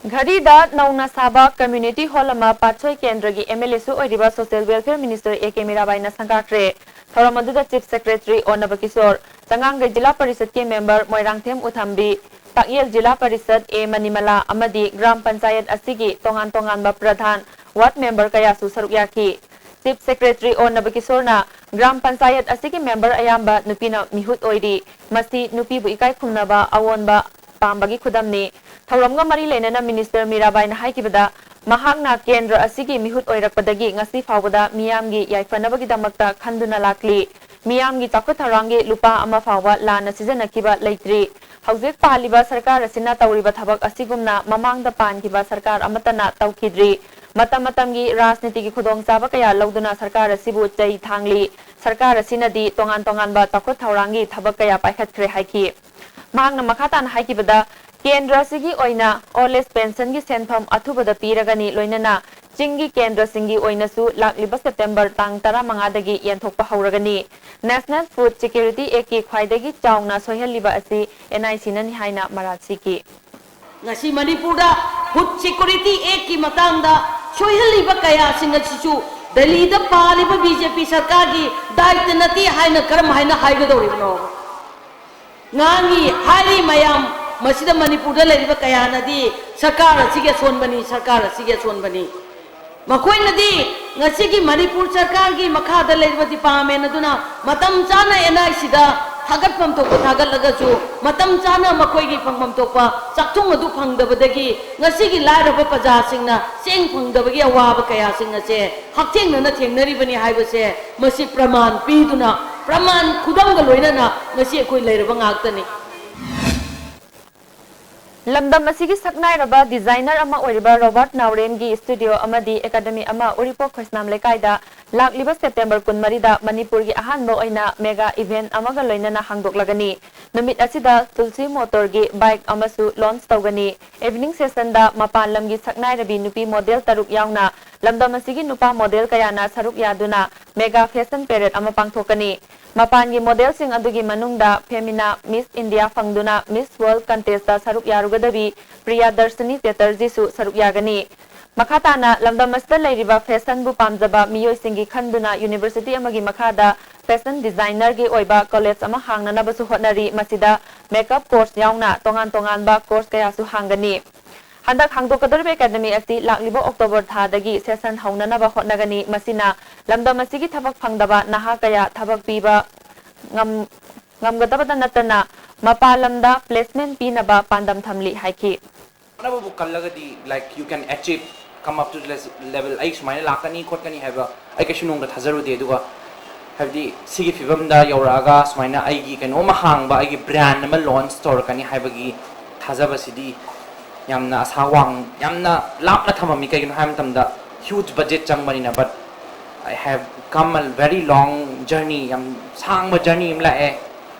ꯘꯔꯤꯗ ꯅꯧꯅ ꯁꯥꯕ community hall ꯑꯃ ꯄꯥꯠꯁꯣꯏ ꯀꯦꯟꯗ꯭ꯔꯒꯤ M L A ꯁꯨ ꯑꯣꯏꯔꯤꯕ Social Welfare Minister A K ꯃꯤꯔꯥꯕꯥꯏꯅ ꯁꯪꯒꯥꯈ꯭ꯔꯦ꯫ ꯊꯧꯔꯝ ꯑꯗꯨꯗ Chief Secretary ꯑꯣꯟꯅꯕ Kishore, ꯆꯉꯥꯡꯒꯩ zila ꯄꯔꯤꯁꯠꯀꯤ member Moirangthem ꯎꯊꯝꯕꯤ, Takyel zila parishad A ꯃꯅꯤꯃꯂꯥ ꯑꯃꯗꯤ ꯒ꯭ꯔꯥꯝ ꯄꯟꯆꯥꯌꯠ ꯑꯁꯤꯒꯤ ꯇꯣꯉꯥꯟ ꯇꯣꯉꯥꯟꯕ ꯄ꯭ꯔꯙꯥꯟ, ward member ꯀꯌꯥꯁꯨ ꯁꯔꯨꯛ ꯌꯥꯈꯤ꯫ Chief Secretary ꯑꯣꯟꯅꯕ ꯀꯤꯁꯣꯔꯅ ꯒ꯭ꯔꯥꯝ ꯄꯟꯆꯥꯌꯠ ꯑꯁꯤꯒꯤ member ꯑꯌꯥꯝꯕ ꯅꯨꯄꯤꯅ ꯃꯤꯍꯨꯠ ꯑꯣꯏꯔꯤ꯫ ꯃꯁꯤ ꯅꯨꯄꯤꯕꯨ ꯏꯀꯥꯏ ꯈꯨꯝꯅꯕ ꯑꯑꯣꯟꯕ ꯄꯥꯝꯕꯒꯤ ꯈꯨꯗꯝꯅꯤ꯫ ꯊꯧꯔꯝꯒ ꯃꯔꯤ ꯂꯩꯅꯅ Minister ꯃꯤꯔꯥꯕꯥꯏꯅ ꯍꯥꯏꯈꯤꯕꯗ, ꯃꯍꯥꯛꯅ ꯀꯦꯟꯗ꯭ꯔ ꯑꯁꯤꯒꯤ ꯃꯤꯍꯨꯠ ꯑꯣꯏꯔꯛꯄꯗꯒꯤ ꯉꯁꯤ ꯐꯥꯎꯕꯗ ꯃꯤꯌꯥꯝꯒꯤ ꯌꯥꯏꯐꯅꯕꯒꯤꯗꯃꯛꯇ ꯈꯟꯗꯨꯅ ꯂꯥꯛꯂꯤ꯫ ꯃꯤꯌꯥꯝꯒꯤ ꯆꯥꯎꯈꯠ ꯊꯧꯔꯥꯡꯒꯤ ꯂꯨꯄꯥ ꯑꯃ ꯐꯥꯎꯕ ꯂꯥꯟꯅ ꯁꯤꯖꯤꯟꯅꯈꯤꯕ ꯂꯩꯇ꯭ꯔꯤ꯫ ꯍꯧꯖꯤꯛ ꯄꯥꯜꯂꯤꯕ ꯁꯔꯀꯥꯔ ꯑꯁꯤꯅ ꯇꯧꯔꯤꯕ ꯊꯕꯛ ꯑꯁꯤꯒꯨꯝꯅ ꯃꯃꯥꯡꯗ ꯄꯥꯟꯈꯤꯕ ꯁꯔꯀꯥꯔ ꯑꯃꯠꯇꯅ ꯇꯧꯈꯤꯗ꯭ꯔꯤ꯫ ꯃꯇꯝ ꯃꯇꯝꯒꯤ ꯔꯥꯖꯅꯤꯇꯤꯒꯤ ꯈꯨꯗꯣꯡꯆꯥꯕ ꯀꯌꯥ ꯂꯧꯗꯨꯅ ꯁꯔꯀꯥꯔ ꯑꯁꯤꯕꯨ ꯆꯩ ꯊꯥꯡꯂꯤ꯫ ꯁꯔꯀꯥꯔ ꯑꯁꯤꯅꯗꯤ ꯇꯣꯉꯥꯟ ꯇꯣꯉꯥꯟꯕ ꯆꯥꯎꯈꯠ ꯊꯧꯔꯥꯡꯒꯤ ꯊꯕꯛ ꯀꯌꯥ ꯄꯥꯏꯈꯠꯈ꯭ꯔꯦ ꯍꯥꯏꯈꯤ꯫ ꯃꯍꯥꯛꯅ ꯃꯈꯥ ꯇꯥꯅ ꯍꯥꯏꯈꯤꯕꯗ, ꯀꯦꯟꯗ꯭ꯔ ꯑꯁꯤꯒꯤ ꯑꯣꯏꯅ old age pension ꯒꯤ ꯁꯦꯟꯐꯝ ꯑꯊꯨꯕꯗ ꯄꯤꯔꯒꯅꯤ, ꯂꯣꯏꯅꯅ ꯆꯤꯡꯒꯤ ꯀꯦꯟꯗ꯭ꯔꯁꯤꯡꯒꯤ ꯑꯣꯏꯅꯁꯨ ꯂꯥꯛꯂꯤꯕ September ꯇꯥꯡ ꯇꯔꯥꯃꯉꯥꯗꯒꯤ ꯌꯦꯟꯊꯣꯛꯄ ꯍꯧꯔꯒꯅꯤ꯫ National Food Security Act ꯀꯤ ꯈ꯭ꯋꯥꯏꯗꯒꯤ ꯆꯥꯎꯅ ꯁꯣꯏꯍꯜꯂꯤꯕ ꯑꯁꯤ N I C ꯅꯅꯤ ꯍꯥꯏꯅ ꯃꯔꯥꯜ ꯁꯤꯈꯤ꯫ ꯉꯁꯤ ꯃꯅꯤꯄꯨꯔꯗ Food Security Act ꯀꯤ ꯃꯇꯥꯡꯗ ꯁꯣꯏꯍꯜꯂꯤꯕ ꯀꯌꯥꯁꯤꯡ ꯑꯁꯤꯁꯨ ꯗꯦꯜꯂꯤꯗ ꯄꯥꯜꯂꯤꯕ B J P ꯁꯔꯀꯥꯔꯒꯤ ꯗꯥꯏꯇ ꯅꯠꯇꯦ ꯍꯥꯏꯅ ꯀꯔꯝ ꯍꯥꯏꯅ ꯍꯥꯏꯒꯗꯧꯔꯤꯕꯅꯣ? ꯉꯥꯡꯉꯤ ꯍꯥꯏꯔꯤ ꯃꯌꯥꯝ, ꯃꯁꯤꯗ ꯃꯅꯤꯄꯨꯔꯗ ꯂꯩꯔꯤꯕ ꯀꯌꯥꯅꯗꯤ ꯁꯔꯀꯥꯔ ꯑꯁꯤꯒꯤ ꯑꯁꯣꯟꯕꯅꯤ, ꯁꯔꯀꯥꯔ ꯑꯁꯤꯒꯤ ꯑꯁꯣꯟꯕꯅꯤ꯫ ꯃꯈꯣꯏꯅꯗꯤ ꯉꯁꯤꯒꯤ ꯃꯅꯤꯄꯨꯔ ꯁꯔꯀꯥꯔꯒꯤ ꯃꯈꯥꯗ ꯂꯩꯔꯤꯕ department ꯑꯗꯨꯅ ꯃꯇꯝ ꯆꯥꯅ N I C ꯗ ꯊꯥꯒꯠꯐꯝ ꯊꯣꯛꯄ ꯊꯥꯒꯠꯂꯒꯁꯨ, ꯃꯇꯝ ꯆꯥꯅ ꯃꯈꯣꯏꯒꯤ ꯐꯪꯐꯝ ꯊꯣꯛꯄ ꯆꯥꯛꯊꯨꯡ ꯑꯗꯨ ꯐꯪꯗꯕꯗꯒꯤ ꯉꯁꯤꯒꯤ ꯂꯥꯏꯔꯕ ꯄ꯭ꯔꯖꯥꯁꯤꯡꯅ ꯆꯦꯡ ꯐꯪꯗꯕꯒꯤ ꯑꯋꯥꯕ ꯀꯌꯥꯁꯤꯡ ꯑꯁꯦ ꯍꯛꯊꯦꯡꯅꯅ ꯊꯦꯡꯅꯔꯤꯕꯅꯤ ꯍꯥꯏꯕꯁꯦ ꯃꯁꯤ ꯄ꯭ꯔꯃꯥꯟ ꯄꯤꯗꯨꯅ, ꯄ꯭ꯔꯃꯥꯟ ꯈꯨꯗꯝꯒ ꯂꯣꯏꯅꯅ ꯉꯁꯤ ꯑꯩꯈꯣꯏ ꯂꯩꯔꯕ ꯉꯥꯛꯇꯅꯤ꯫ ꯂꯝꯗꯝ ꯑꯁꯤꯒꯤ ꯁꯛꯅꯥꯏꯔꯕ ꯗꯤꯖꯥꯏꯅꯔ ꯑꯃ ꯑꯣꯏꯔꯤꯕ ꯔꯣꯕꯥꯔꯠ ꯅꯥꯎꯔꯦꯝꯒꯤ ꯁ꯭ꯇꯨꯗꯤꯑꯣ ꯑꯃꯗꯤ ꯑꯦꯀꯥꯗꯃꯤ ꯑꯃ ꯎꯔꯤꯄꯣꯛ ꯈꯣꯏꯁꯅꯥꯝ ꯂꯩꯀꯥꯏꯗ ꯂꯥꯛꯂꯤꯕ ꯁꯦꯞꯇꯦꯝꯕꯔ ꯀꯨꯟꯃꯔꯤꯗ ꯃꯅꯤꯄꯨꯔꯒꯤ ꯑꯍꯥꯟꯕ ꯑꯣꯏꯅ ꯃꯦꯒꯥ ꯏꯚꯦꯟꯠ ꯑꯃꯒ ꯂꯣꯏꯅꯅ ꯍꯥꯡꯗꯣꯛꯂꯒꯅꯤ꯫ ꯅꯨꯃꯤꯠ ꯑꯁꯤꯗ ꯇꯨꯜꯁꯤ ꯃꯣꯇꯣꯔꯒꯤ ꯕꯥꯏꯛ ꯑꯃꯁꯨ ꯂꯣꯟꯆ ꯇꯧꯒꯅꯤ꯫ ꯏꯚꯤꯅꯤꯡ ꯁꯦꯁꯟꯗ ꯃꯄꯥꯟ ꯂꯝꯒꯤ ꯁꯛꯅꯥꯏꯔꯕꯤ ꯅꯨꯄꯤ ꯃꯣꯗꯦꯜ ꯇꯔꯨꯛ ꯌꯥꯎꯅ ꯂꯝꯗꯝ ꯑꯁꯤꯒꯤ ꯅꯨꯄꯥ ꯃꯣꯗꯦꯜ ꯀꯌꯥꯅ ꯁꯔꯨꯛ ꯌꯥꯗꯨꯅ ꯃꯦꯒꯥ ꯐꯦꯁꯟ ꯄꯦꯔꯦꯗ ꯑꯃ ꯄꯥꯡꯊꯣꯛꯀꯅꯤ꯫ ꯃꯄꯥꯟꯒꯤ ꯃꯣꯗꯦꯜꯁꯤꯡ ꯑꯗꯨꯒꯤ ꯃꯅꯨꯡꯗ ꯐꯦꯃꯤꯅꯥ ꯃꯤꯁ ꯏꯟꯗꯤꯌꯥ ꯐꯪꯗꯨꯅ ꯃꯤꯁ ꯋꯥꯔꯜꯗ ꯀꯟꯇꯦꯁꯇ ꯁꯔꯨꯛ ꯌꯥꯔꯨꯒꯗꯕꯤ ꯄ꯭ꯔꯤꯌꯥꯗꯔꯁꯤꯅꯤ ꯆꯦꯇꯔꯖꯤꯁꯨ ꯁꯔꯨꯛ ꯌꯥꯒꯅꯤ꯫ ꯃꯈꯥ ꯇꯥꯅ ꯂꯝꯗꯝ ꯑꯁꯤꯗ ꯂꯩꯔꯤꯕ ꯐꯦꯁꯟꯕꯨ ꯄꯥꯝꯖꯕ ꯃꯤꯑꯣꯏꯁꯤꯡꯒꯤ ꯈꯟꯗꯨꯅ ꯌꯨꯅꯤꯚꯔꯁꯤꯇꯤ ꯑꯃꯒꯤ ꯃꯈꯥꯗ ꯐꯦꯁꯟ ꯗꯤꯖꯥꯏꯅꯔꯒꯤ ꯑꯣꯏꯕ ꯀꯣꯂꯦꯖ ꯑꯃ ꯍꯥꯡꯅꯅꯕꯁꯨ ꯍꯣꯠꯅꯔꯤ꯫ ꯃꯁꯤꯗ ꯃꯦꯀꯞ ꯀꯣꯔꯁ ꯌꯥꯎꯅ ꯇꯣꯉꯥꯟ ꯇꯣꯉꯥꯟꯕ ꯀꯣꯔꯁ ꯀꯌꯥꯁꯨ ꯍꯥꯡꯒꯅꯤ꯫ ꯍꯟꯗꯛ ꯍꯥꯡꯗꯣꯛꯀꯗꯧꯔꯤꯕ ꯑꯦꯀꯥꯗꯃꯤ ꯑꯁꯤ ꯂꯥꯛꯂꯤꯕ ꯑꯣꯛꯇꯣꯕꯔ ꯊꯥꯗꯒꯤ ꯁꯦꯁꯟ ꯍꯧꯅꯅꯕ ꯍꯣꯠꯅꯒꯅꯤ꯫ ꯃꯁꯤꯅ ꯂꯝꯗꯝ ꯑꯁꯤꯒꯤ ꯊꯕꯛ ꯐꯪꯗꯕ ꯅꯍꯥ ꯀꯌꯥ ꯊꯕꯛ ꯄꯤꯕ ꯉꯝ-, ꯉꯝꯒꯗꯕꯇ ꯅꯠꯇꯅ ꯃꯄꯥꯟ ꯂꯝꯗ ꯄ꯭ꯂꯦꯁꯃꯦꯟꯠ ꯄꯤꯅꯕ ꯄꯥꯟꯗꯝ ꯊꯝꯂꯤ ꯍꯥꯏꯈꯤ꯫ ꯍꯣꯠꯅꯕꯕꯨ ꯀꯜꯂꯒꯗꯤ, like, you can achieve, come up to this level, ꯑꯩ ꯁꯨꯃꯥꯏꯅ ꯂꯥꯛꯀꯅꯤ ꯈꯣꯠꯀꯅꯤ ꯍꯥꯏꯕ ꯑꯩ ꯀꯩꯁꯨ ꯅꯣꯡꯃꯇ ꯊꯥꯖꯔꯨꯗꯦ꯫ ꯑꯗꯨꯒ ꯍꯥꯏꯕꯗꯤ ꯁꯤꯒꯤ ꯐꯤꯕꯝꯗ ꯌꯧꯔꯛꯑꯒ ꯁꯨꯃꯥꯏꯅ ꯑꯩꯒꯤ ꯀꯩꯅꯣꯝꯃ ꯍꯥꯡꯕ, ꯑꯩꯒꯤ ꯕ꯭ꯔꯥꯟ ꯑꯃ ꯂꯣꯟꯆ ꯇꯧꯔꯛꯀꯅꯤ ꯍꯥꯏꯕꯒꯤ ꯊꯥꯖꯕꯁꯤꯗꯤ ꯌꯥꯝꯅ ꯑꯁꯥ ꯋꯥꯡ-, ꯌꯥꯝꯅ ꯂꯥꯞꯅ ꯊꯝꯃꯝꯃꯤ꯫ ꯀꯩꯒꯤꯅꯣ ꯍꯥꯏꯕ ꯃꯇꯝꯗ huge budget ꯆꯪꯕꯅꯤꯅ, but I have come a very long journey, ꯌꯥꯝ ꯁꯥꯡꯕ journey ꯑꯃ ꯂꯥꯛꯑꯦ꯫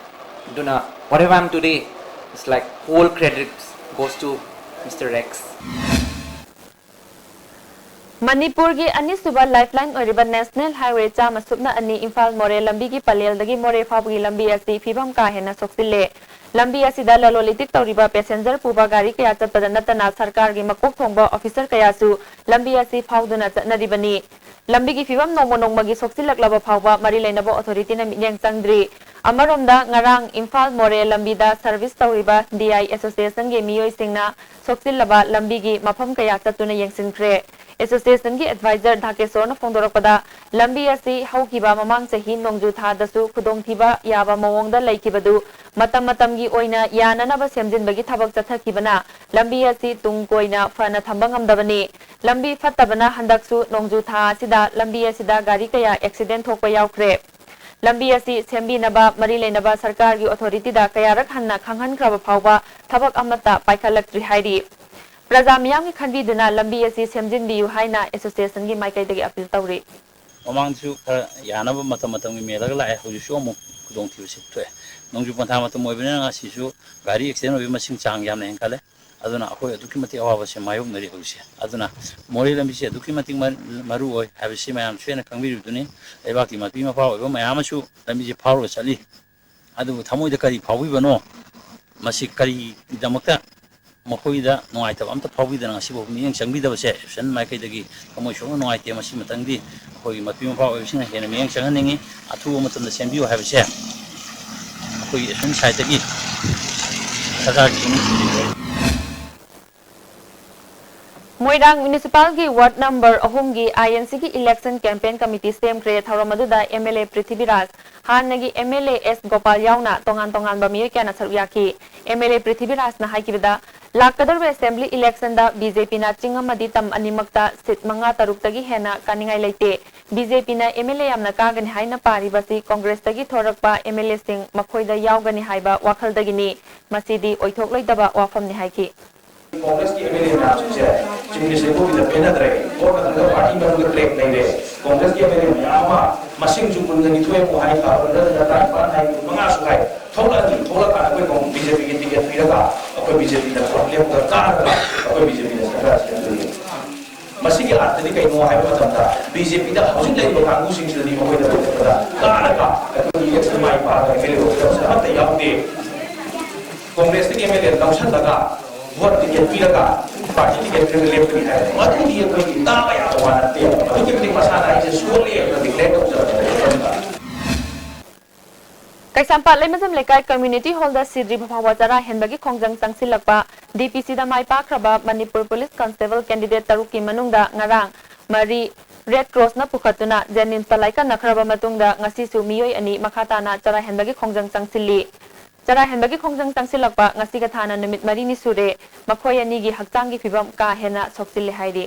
ꯑꯗꯨꯅ whatever I am today, it's like whole credit goes to Mister Rex. ꯃꯅꯤꯄꯨꯔꯒꯤ ꯑꯅꯤꯁꯨꯕ ꯂꯥꯏꯐꯂꯥꯏꯟ ꯑꯣꯏꯔꯤꯕ ꯅꯦꯁꯅꯦꯜ ꯍꯥꯏꯋꯦ ꯆꯥꯝꯃ ꯁꯨꯞꯅ ꯑꯅꯤ ꯏꯝꯐꯥꯜ ꯃꯣꯔꯦ ꯂꯝꯕꯤꯒꯤ ꯄꯂꯦꯜꯗꯒꯤ ꯃꯣꯔꯦ ꯐꯥꯎꯕꯒꯤ ꯂꯝꯕꯤ ꯑꯁꯤ ꯐꯤꯕꯝ ꯀꯥ ꯍꯦꯟꯅ ꯁꯣꯛꯆꯤꯜꯂꯦ꯫ ꯂꯝꯕꯤ ꯑꯁꯤꯗ ꯂꯂꯣꯟ ꯏꯇꯤꯛ ꯇꯧꯔꯤꯕ ꯄꯦꯁꯦꯟꯖꯔ ꯄꯨꯕ ꯒꯥꯔꯤ ꯀꯌꯥ ꯆꯠꯄꯗ ꯅꯠꯇꯅ ꯁꯔꯀꯥꯔꯒꯤ ꯃꯀꯣꯛ ꯊꯣꯡꯕ ꯑꯣꯐꯤꯁꯔ ꯀꯌꯥꯁꯨ ꯂꯝꯕꯤ ꯑꯁꯤ ꯐꯥꯎꯗꯨꯅ ꯆꯠꯅꯔꯤꯕꯅꯤ꯫ ꯂꯝꯕꯤꯒꯤ ꯐꯤꯕꯝ ꯅꯣꯡꯃ ꯅꯣꯡꯃꯒꯤ ꯁꯣꯛꯆꯤꯜꯂꯛꯂꯕ ꯐꯥꯎꯕ ꯃꯔꯤ ꯂꯩꯅꯕ ꯑꯣꯊꯣꯔꯤꯇꯤꯅ ꯃꯤꯠꯌꯦꯡ ꯆꯪꯗ꯭ꯔꯤ꯫ ꯑꯃꯔꯣꯝꯗ ꯉꯔꯥꯡ ꯏꯝꯐꯥꯜ ꯃꯣꯔꯦ ꯂꯝꯕꯤꯗ ꯁꯔꯚꯤꯁ ꯇꯧꯔꯤꯕ ꯗꯤ ꯑꯥꯏ ꯑꯦꯁꯣꯁꯤꯌꯦꯁꯟꯒꯤ ꯃꯤꯑꯣꯏꯁꯤꯡꯅ ꯁꯣꯛꯆꯤꯜꯂꯕ ꯂꯝꯕꯤꯒꯤ ꯃꯐꯝ ꯀꯌꯥ ꯆꯠꯇꯨꯅ ꯌꯦꯡꯁꯤꯟꯈ꯭ꯔꯦ꯫ ꯑꯦꯁꯣꯁꯤꯌꯦꯁꯟꯒꯤ ꯑꯦꯗꯚꯥꯏꯖꯔ ꯙꯥꯀꯦꯁꯣꯔꯅ ꯐꯣꯡꯗꯣꯔꯛꯄꯗ, ꯂꯝꯕꯤ ꯑꯁꯤ ꯍꯧꯈꯤꯕ ꯃꯃꯥꯡ ꯆꯍꯤ ꯅꯣꯡꯖꯨ ꯊꯥꯗꯁꯨ ꯈꯨꯗꯣꯡꯊꯤꯕ ꯌꯥꯕ ꯃꯑꯣꯡꯗ ꯂꯩꯈꯤꯕꯗꯨ ꯃꯇꯝ ꯃꯇꯝꯒꯤ ꯑꯣꯏꯅ ꯌꯥꯅꯅꯕ ꯁꯦꯝꯖꯤꯟꯕꯒꯤ ꯊꯕꯛ ꯆꯠꯊꯈꯤꯕꯅ ꯂꯝꯕꯤ ꯑꯁꯤ ꯇꯨꯡ ꯀꯣꯏꯅ ꯐꯅ ꯊꯝꯕ ꯉꯝꯗꯕꯅꯤ꯫ ꯂꯝꯕꯤ ꯐꯠꯇꯕꯅ ꯍꯟꯗꯛꯁꯨ ꯅꯣꯡꯖꯨ ꯊꯥ ꯑꯁꯤꯗ ꯂꯝꯕꯤ ꯑꯁꯤꯗ ꯒꯥꯔꯤ ꯀꯌꯥ ꯑꯦꯛꯁꯤꯗꯦꯟ ꯊꯣꯛꯄ ꯌꯥꯎꯈ꯭ꯔꯦ꯫ ꯂꯝꯕꯤ ꯑꯁꯤ ꯁꯦꯝꯕꯤꯅꯕ ꯃꯔꯤ ꯂꯩꯅꯕ ꯁꯔꯀꯥꯔꯒꯤ ꯑꯣꯊꯣꯔꯤꯇꯤꯗ ꯀꯌꯥꯔꯛ ꯍꯟꯅ ꯈꯪꯍꯟꯈ꯭ꯔꯕ ꯐꯥꯎꯕ ꯊꯕꯛ ꯑꯃꯠꯇ ꯄꯥꯏꯈꯠꯂꯛꯇ꯭ꯔꯤ ꯍꯥꯏꯔꯤ꯫ ꯄ꯭ꯔꯖꯥ ꯃꯤꯌꯥꯝꯒꯤ ꯈꯟꯕꯤꯗꯨꯅ ꯂꯝꯕꯤ ꯑꯁꯤ ꯁꯦꯝꯖꯤꯟꯕꯤꯌꯨ ꯍꯥꯏꯅ ꯑꯦꯁꯣꯁꯤꯌꯦꯁꯟꯒꯤ ꯃꯥꯏꯀꯩꯗꯒꯤ ꯑꯄꯤꯜ ꯇꯧꯔꯤ꯫ ꯃꯃꯥꯡꯗꯁꯨ ꯈꯔ ꯌꯥꯅꯕ ꯃꯇꯝ ꯃꯇꯝꯒꯤ ꯃꯦꯜꯂꯒ ꯂꯥꯛꯑꯦ, ꯍꯧꯖꯤꯛꯁꯨ ꯑꯃꯨꯛ ꯈꯨꯗꯣꯡꯊꯤꯕꯁꯤ ꯊꯣꯛꯑꯦ꯫ ꯅꯣꯡꯖꯨ ꯄꯟꯊꯥ ꯃꯇꯝ ꯑꯣꯏꯕꯅꯤꯅ ꯉꯁꯤꯁꯨ ꯒꯥꯔꯤ ꯑꯦꯛꯁꯤꯗꯦꯟ ꯑꯣꯏꯕꯒꯤ ꯃꯁꯤꯡ ꯆꯥꯡ ꯌꯥꯝꯅ ꯍꯦꯟꯒꯠꯂꯦ꯫ ꯑꯗꯨꯅ ꯑꯩꯈꯣꯏ ꯑꯗꯨꯛꯀꯤ ꯃꯇꯤꯛ ꯑꯋꯥꯕꯁꯦ ꯃꯥꯌꯣꯛꯅꯔꯤ ꯍꯧꯖꯤꯛꯁꯦ꯫ ꯑꯗꯨꯅ ꯃꯣꯔꯦ ꯂꯝꯕꯤꯁꯦ ꯑꯗꯨꯛꯀꯤ ꯃꯇꯤꯛ ꯃꯔ-, ꯃꯔꯨ ꯑꯣꯏ ꯍꯥꯏꯕꯁꯤ ꯃꯌꯥꯝ ꯁꯣꯏꯅ ꯈꯪꯕꯤꯔꯤꯕꯗꯨꯅꯤ꯫ ꯂꯩꯕꯥꯛꯀꯤ ꯃꯄꯤ ꯃꯄꯥ ꯑꯣꯏꯕ ꯃꯌꯥꯝ ꯑꯃꯁꯨ ꯂꯝꯕꯤꯁꯦ ꯐꯥꯎꯔꯒ ꯆꯠꯂꯤ꯫ ꯑꯗꯨꯕꯨ ꯊꯃꯣꯏꯗ ꯀꯔꯤ ꯐꯥꯎꯕꯤꯕꯅꯣ, ꯃꯁꯤ ꯀꯔꯤꯒꯤꯗꯃꯛꯇ ꯃꯈꯣꯏꯗ ꯅꯨꯡꯉꯥꯏꯇꯕ ꯑꯝꯇ ꯐꯥꯎꯕꯤꯗꯅ ꯉꯁꯤꯐꯥꯎ ꯃꯤꯠꯌꯦꯡ ꯆꯪꯕꯤꯗꯕꯁꯦ ꯑꯦꯁꯣꯁꯤꯌꯦꯁꯟ ꯃꯥꯏꯀꯩꯗꯒꯤ ꯊꯃꯣꯏ ꯁꯣꯛꯅ ꯅꯨꯡꯉꯥꯏꯇꯦ꯫ ꯃꯁꯤ ꯃꯇꯪꯗꯤ ꯑꯩꯈꯣꯏꯒꯤ ꯃꯄꯤ ꯃꯄꯥ ꯑꯣꯏꯕꯁꯤꯡꯅ ꯍꯦꯟꯅ ꯃꯤꯠꯌꯦꯡ ꯆꯪꯍꯟꯅꯤꯡꯉꯤ꯫ ꯑꯊꯨꯕ ꯃꯇꯝꯗ ꯁꯦꯝꯕꯤꯌꯨ ꯍꯥꯏꯕꯁꯦ ꯑꯩꯈꯣꯏꯒꯤ ꯑꯦꯁꯣꯁꯤꯌꯦꯁꯟ ꯁꯥꯏꯠꯇꯒꯤ ꯁꯔꯀꯥꯔꯒꯤ ꯃꯣꯏꯔꯥꯡ ꯃ꯭ꯌꯨꯅꯤꯁꯤꯄꯥꯜꯒꯤ ꯋꯥꯔꯗ ꯅꯝꯕꯔ ꯑꯍꯨꯝꯒꯤ ꯑꯥꯏ ꯑꯦꯟ ꯁꯤꯒꯤ ꯏꯂꯦꯛꯁꯟ ꯀꯦꯝꯄꯦꯟ ꯀꯃꯤꯇꯤ ꯁꯦꯝꯈ꯭ꯔꯦ꯫ ꯊꯧꯔꯝ ꯑꯗꯨꯗ ꯑꯦꯝ ꯑꯦꯜ ꯑꯦ ꯄ꯭ꯔꯤꯊꯤꯕꯤꯔꯥꯖ, ꯍꯥꯟꯅꯒꯤ M L A S Gopal ꯌꯥꯎꯅ ꯇꯣꯉꯥꯟ ꯇꯣꯉꯥꯟꯕ ꯃꯤꯑꯣꯏ ꯀꯌꯥꯅ ꯁꯔꯨꯛ ꯌꯥꯈꯤ꯫ ꯑꯦꯝ ꯑꯦꯜ ꯑꯦ ꯄ꯭ꯔꯤꯊꯤꯕꯤꯔꯥꯖꯅ ꯍꯥꯏꯈꯤꯕꯗ, ꯂꯥꯛꯀꯗꯧꯔꯤꯕ ꯑꯦꯁꯦꯝꯕ꯭ꯂꯤ ꯏꯂꯦꯛꯁꯟꯗ ꯕꯤ ꯖꯦ ꯄꯤꯅ ꯆꯤꯡ ꯑꯃꯗꯤ ꯇꯝ ꯑꯅꯤꯃꯛꯇ ꯁꯤꯠ ꯃꯉꯥ ꯇꯔꯨꯛꯇꯒꯤ ꯍꯦꯟꯅ ꯀꯥꯅꯤꯡꯉꯥꯏ ꯂꯩꯇꯦ꯫ ꯕꯤ ꯖꯦ ꯄꯤꯅ ꯑꯦꯝ ꯑꯦꯜ ꯑꯦ ꯌꯥꯝꯅ ꯀꯥꯒꯅꯤ ꯍꯥꯏꯅ ꯄꯥꯔꯤꯕꯁꯤ ꯀꯣꯡꯒ꯭ꯔꯦꯁꯇꯒꯤ ꯊꯣꯔꯛꯄ ꯑꯦꯝ ꯑꯦꯜ ꯑꯦꯁꯤꯡ ꯃꯈꯣꯏꯗ ꯌꯥꯎꯒꯅꯤ ꯍꯥꯏꯕ ꯋꯥꯈꯜꯗꯒꯤꯅꯤ꯫ ꯃꯁꯤꯗꯤ ꯑꯣꯏꯊꯣꯛꯂꯣꯏꯗꯕ ꯋꯥꯐꯝꯅꯤ ꯍꯥꯏꯈꯤ꯫ ꯀꯣꯡꯒ꯭ꯔꯦꯁꯀꯤ ꯑꯦꯝ ꯑꯦꯜ ꯑꯦ ꯃꯌꯥꯝꯁꯤꯡꯁꯦ ꯆꯤꯡ ꯂꯤꯁꯤꯡ ꯀꯨꯟꯒꯤꯗ ꯄꯦꯟꯅꯗ꯭ꯔꯦ꯫ ꯚꯣꯠ ꯃꯇꯝꯗ ꯄꯥꯔꯇꯤ ꯃꯅꯨꯡꯗ ꯀ꯭ꯔꯦꯛ ꯂꯩꯔꯦ꯫ ꯀꯣꯡꯒ꯭ꯔꯦꯁꯀꯤ ꯑꯦꯝ ꯑꯦꯜ ꯑꯦ ꯃꯌꯥꯝ ꯑꯃ ꯃꯁꯤꯡꯁꯨ ꯀꯨꯟꯒꯅꯤꯊꯣꯏ ꯑꯃꯨꯛ ꯍꯥꯏ, ꯀꯥꯔꯣꯟꯗ ꯇꯔꯥꯅꯤꯄꯥꯟ ꯍꯥꯏ, ꯀꯨꯟꯃꯉꯥꯁꯨ ꯍꯥꯏ꯫ ꯊꯣꯛꯂꯛꯑꯅꯤ, ꯊꯣꯛꯂꯛꯑꯀꯥꯟꯗ ꯑꯩꯈꯣꯏ ꯀꯣꯡ-, ꯕꯤ ꯖꯦ ꯄꯤꯒꯤ ꯇꯤꯀꯦꯠ ꯄꯤꯔꯒ ꯑꯩꯈꯣꯏ ꯕꯤ ꯖꯦ ꯄꯤꯗ ꯚꯣꯠ ꯂꯦꯞꯄꯒ ꯀꯥꯔꯒ ꯑꯩꯈꯣꯏ ꯕꯤ ꯖꯦ ꯄꯤꯅ ꯁꯔꯀꯥꯔ ꯁꯦꯝꯗꯣꯏꯅꯤ꯫ ꯃꯁꯤꯒꯤ ꯑꯥꯔꯊꯗꯤ ꯀꯩꯅꯣ ꯍꯥꯏꯕ ꯃꯇꯝꯗ ꯕꯤ ꯖꯦ ꯄꯤꯗ ꯍꯧꯖꯤꯛ ꯂꯩꯔꯤꯕ ꯀꯥꯡꯕꯨꯁꯤꯡꯁꯤꯗꯗꯤ ꯃꯈꯣꯏꯗ ꯂꯦꯞꯄꯗ ꯀꯥꯔꯒ ꯑꯩꯈꯣꯏꯒꯤ ꯏꯂꯦꯛꯁꯟ ꯃꯥꯏ ꯄꯥꯛꯑꯒ ꯑꯦꯝ ꯑꯦꯜ ꯑꯦ ꯑꯣꯏꯒꯗꯕꯁꯦ ꯑꯃꯠꯇ ꯌꯥꯎꯗꯦ꯫ ꯀꯣꯡꯒ꯭ꯔꯦꯁꯇꯒꯤ ꯑꯦꯝ ꯑꯦꯜ ꯑꯦ ꯂꯧꯁꯤꯜꯂꯒ ꯚꯣꯠ ꯇꯤꯀꯦꯠ ꯄꯤꯔꯒ ꯄꯥꯔꯇꯤ ꯇꯤꯀꯦꯠ ꯄꯤꯔꯒ ꯂꯦꯞꯀꯅꯤ ꯍꯥꯏꯕ ꯃꯗꯨꯗꯤ ꯑꯩꯈꯣꯏꯒꯤ ꯇꯥꯕ ꯌꯥꯕ ꯋꯥ ꯅꯠꯇꯦ꯫ ꯑꯗꯨꯛꯀꯤ ꯃꯇꯤꯛ ꯃꯁꯥꯅ ꯑꯩꯁꯦ ꯁꯣꯜꯂꯤ ꯍꯥꯏꯕ ꯗꯤꯀ꯭ꯂꯦꯌꯔ ꯇꯧꯖꯔꯕꯅꯦ꯫ ꯀꯩꯁꯥꯝꯄꯥꯠ ꯂꯩꯃꯖꯝ ꯂꯩꯀꯥꯏ ꯀꯝꯃ꯭ꯌꯨꯅꯤꯇꯤ ꯍꯣꯜꯗ ꯁꯤꯗ꯭ꯔꯤꯕ ꯐꯥꯎꯕ ꯆꯔꯥ ꯍꯦꯟꯕꯒꯤ ꯈꯣꯡꯖꯪ ꯆꯪꯁꯤꯜꯂꯛꯄ꯫ ꯗꯤ ꯄꯤ ꯁꯤꯗ ꯃꯥꯏ ꯄꯥꯛꯈ꯭ꯔꯕ ꯃꯅꯤꯄꯨꯔ ꯄꯨꯂꯤꯁ ꯀꯟꯁꯇꯦꯕꯜ ꯀꯦꯟꯗꯤꯗꯦꯠ ꯇꯔꯨꯛꯀꯤ ꯃꯅꯨꯡꯗ ꯉꯔꯥꯡ ꯃꯔꯤ ꯔꯦꯗ ꯀ꯭ꯔꯣꯁꯅ ꯄꯨꯈꯠꯇꯨꯅ ꯖꯦꯅꯤꯝꯁꯇ ꯂꯥꯏꯀꯠꯅꯈ꯭ꯔꯕ ꯃꯇꯨꯡꯗ ꯉꯁꯤꯁꯨ ꯃꯤꯑꯣꯏ ꯑꯅꯤ ꯃꯈꯥ ꯇꯥꯅ ꯆꯔꯥ ꯍꯦꯟꯕꯒꯤ ꯈꯣꯡꯖꯪ ꯆꯪꯁꯤꯜꯂꯤ꯫ ꯆꯔꯥ ꯍꯦꯟꯕꯒꯤ ꯈꯣꯡꯖꯪ ꯆꯪꯁꯤꯜꯂꯛꯄ ꯉꯁꯤꯒ ꯊꯥꯅ ꯅꯨꯃꯤꯠ ꯃꯔꯤꯅꯤ ꯁꯨꯔꯦ꯫ ꯃꯈꯣꯏ ꯑꯅꯤꯒꯤ ꯍꯛꯆꯥꯡꯒꯤ ꯐꯤꯕꯝ ꯀꯥ ꯍꯦꯟꯅ ꯁꯣꯛꯆꯤꯜꯂꯦ ꯍꯥꯏꯔꯤ꯫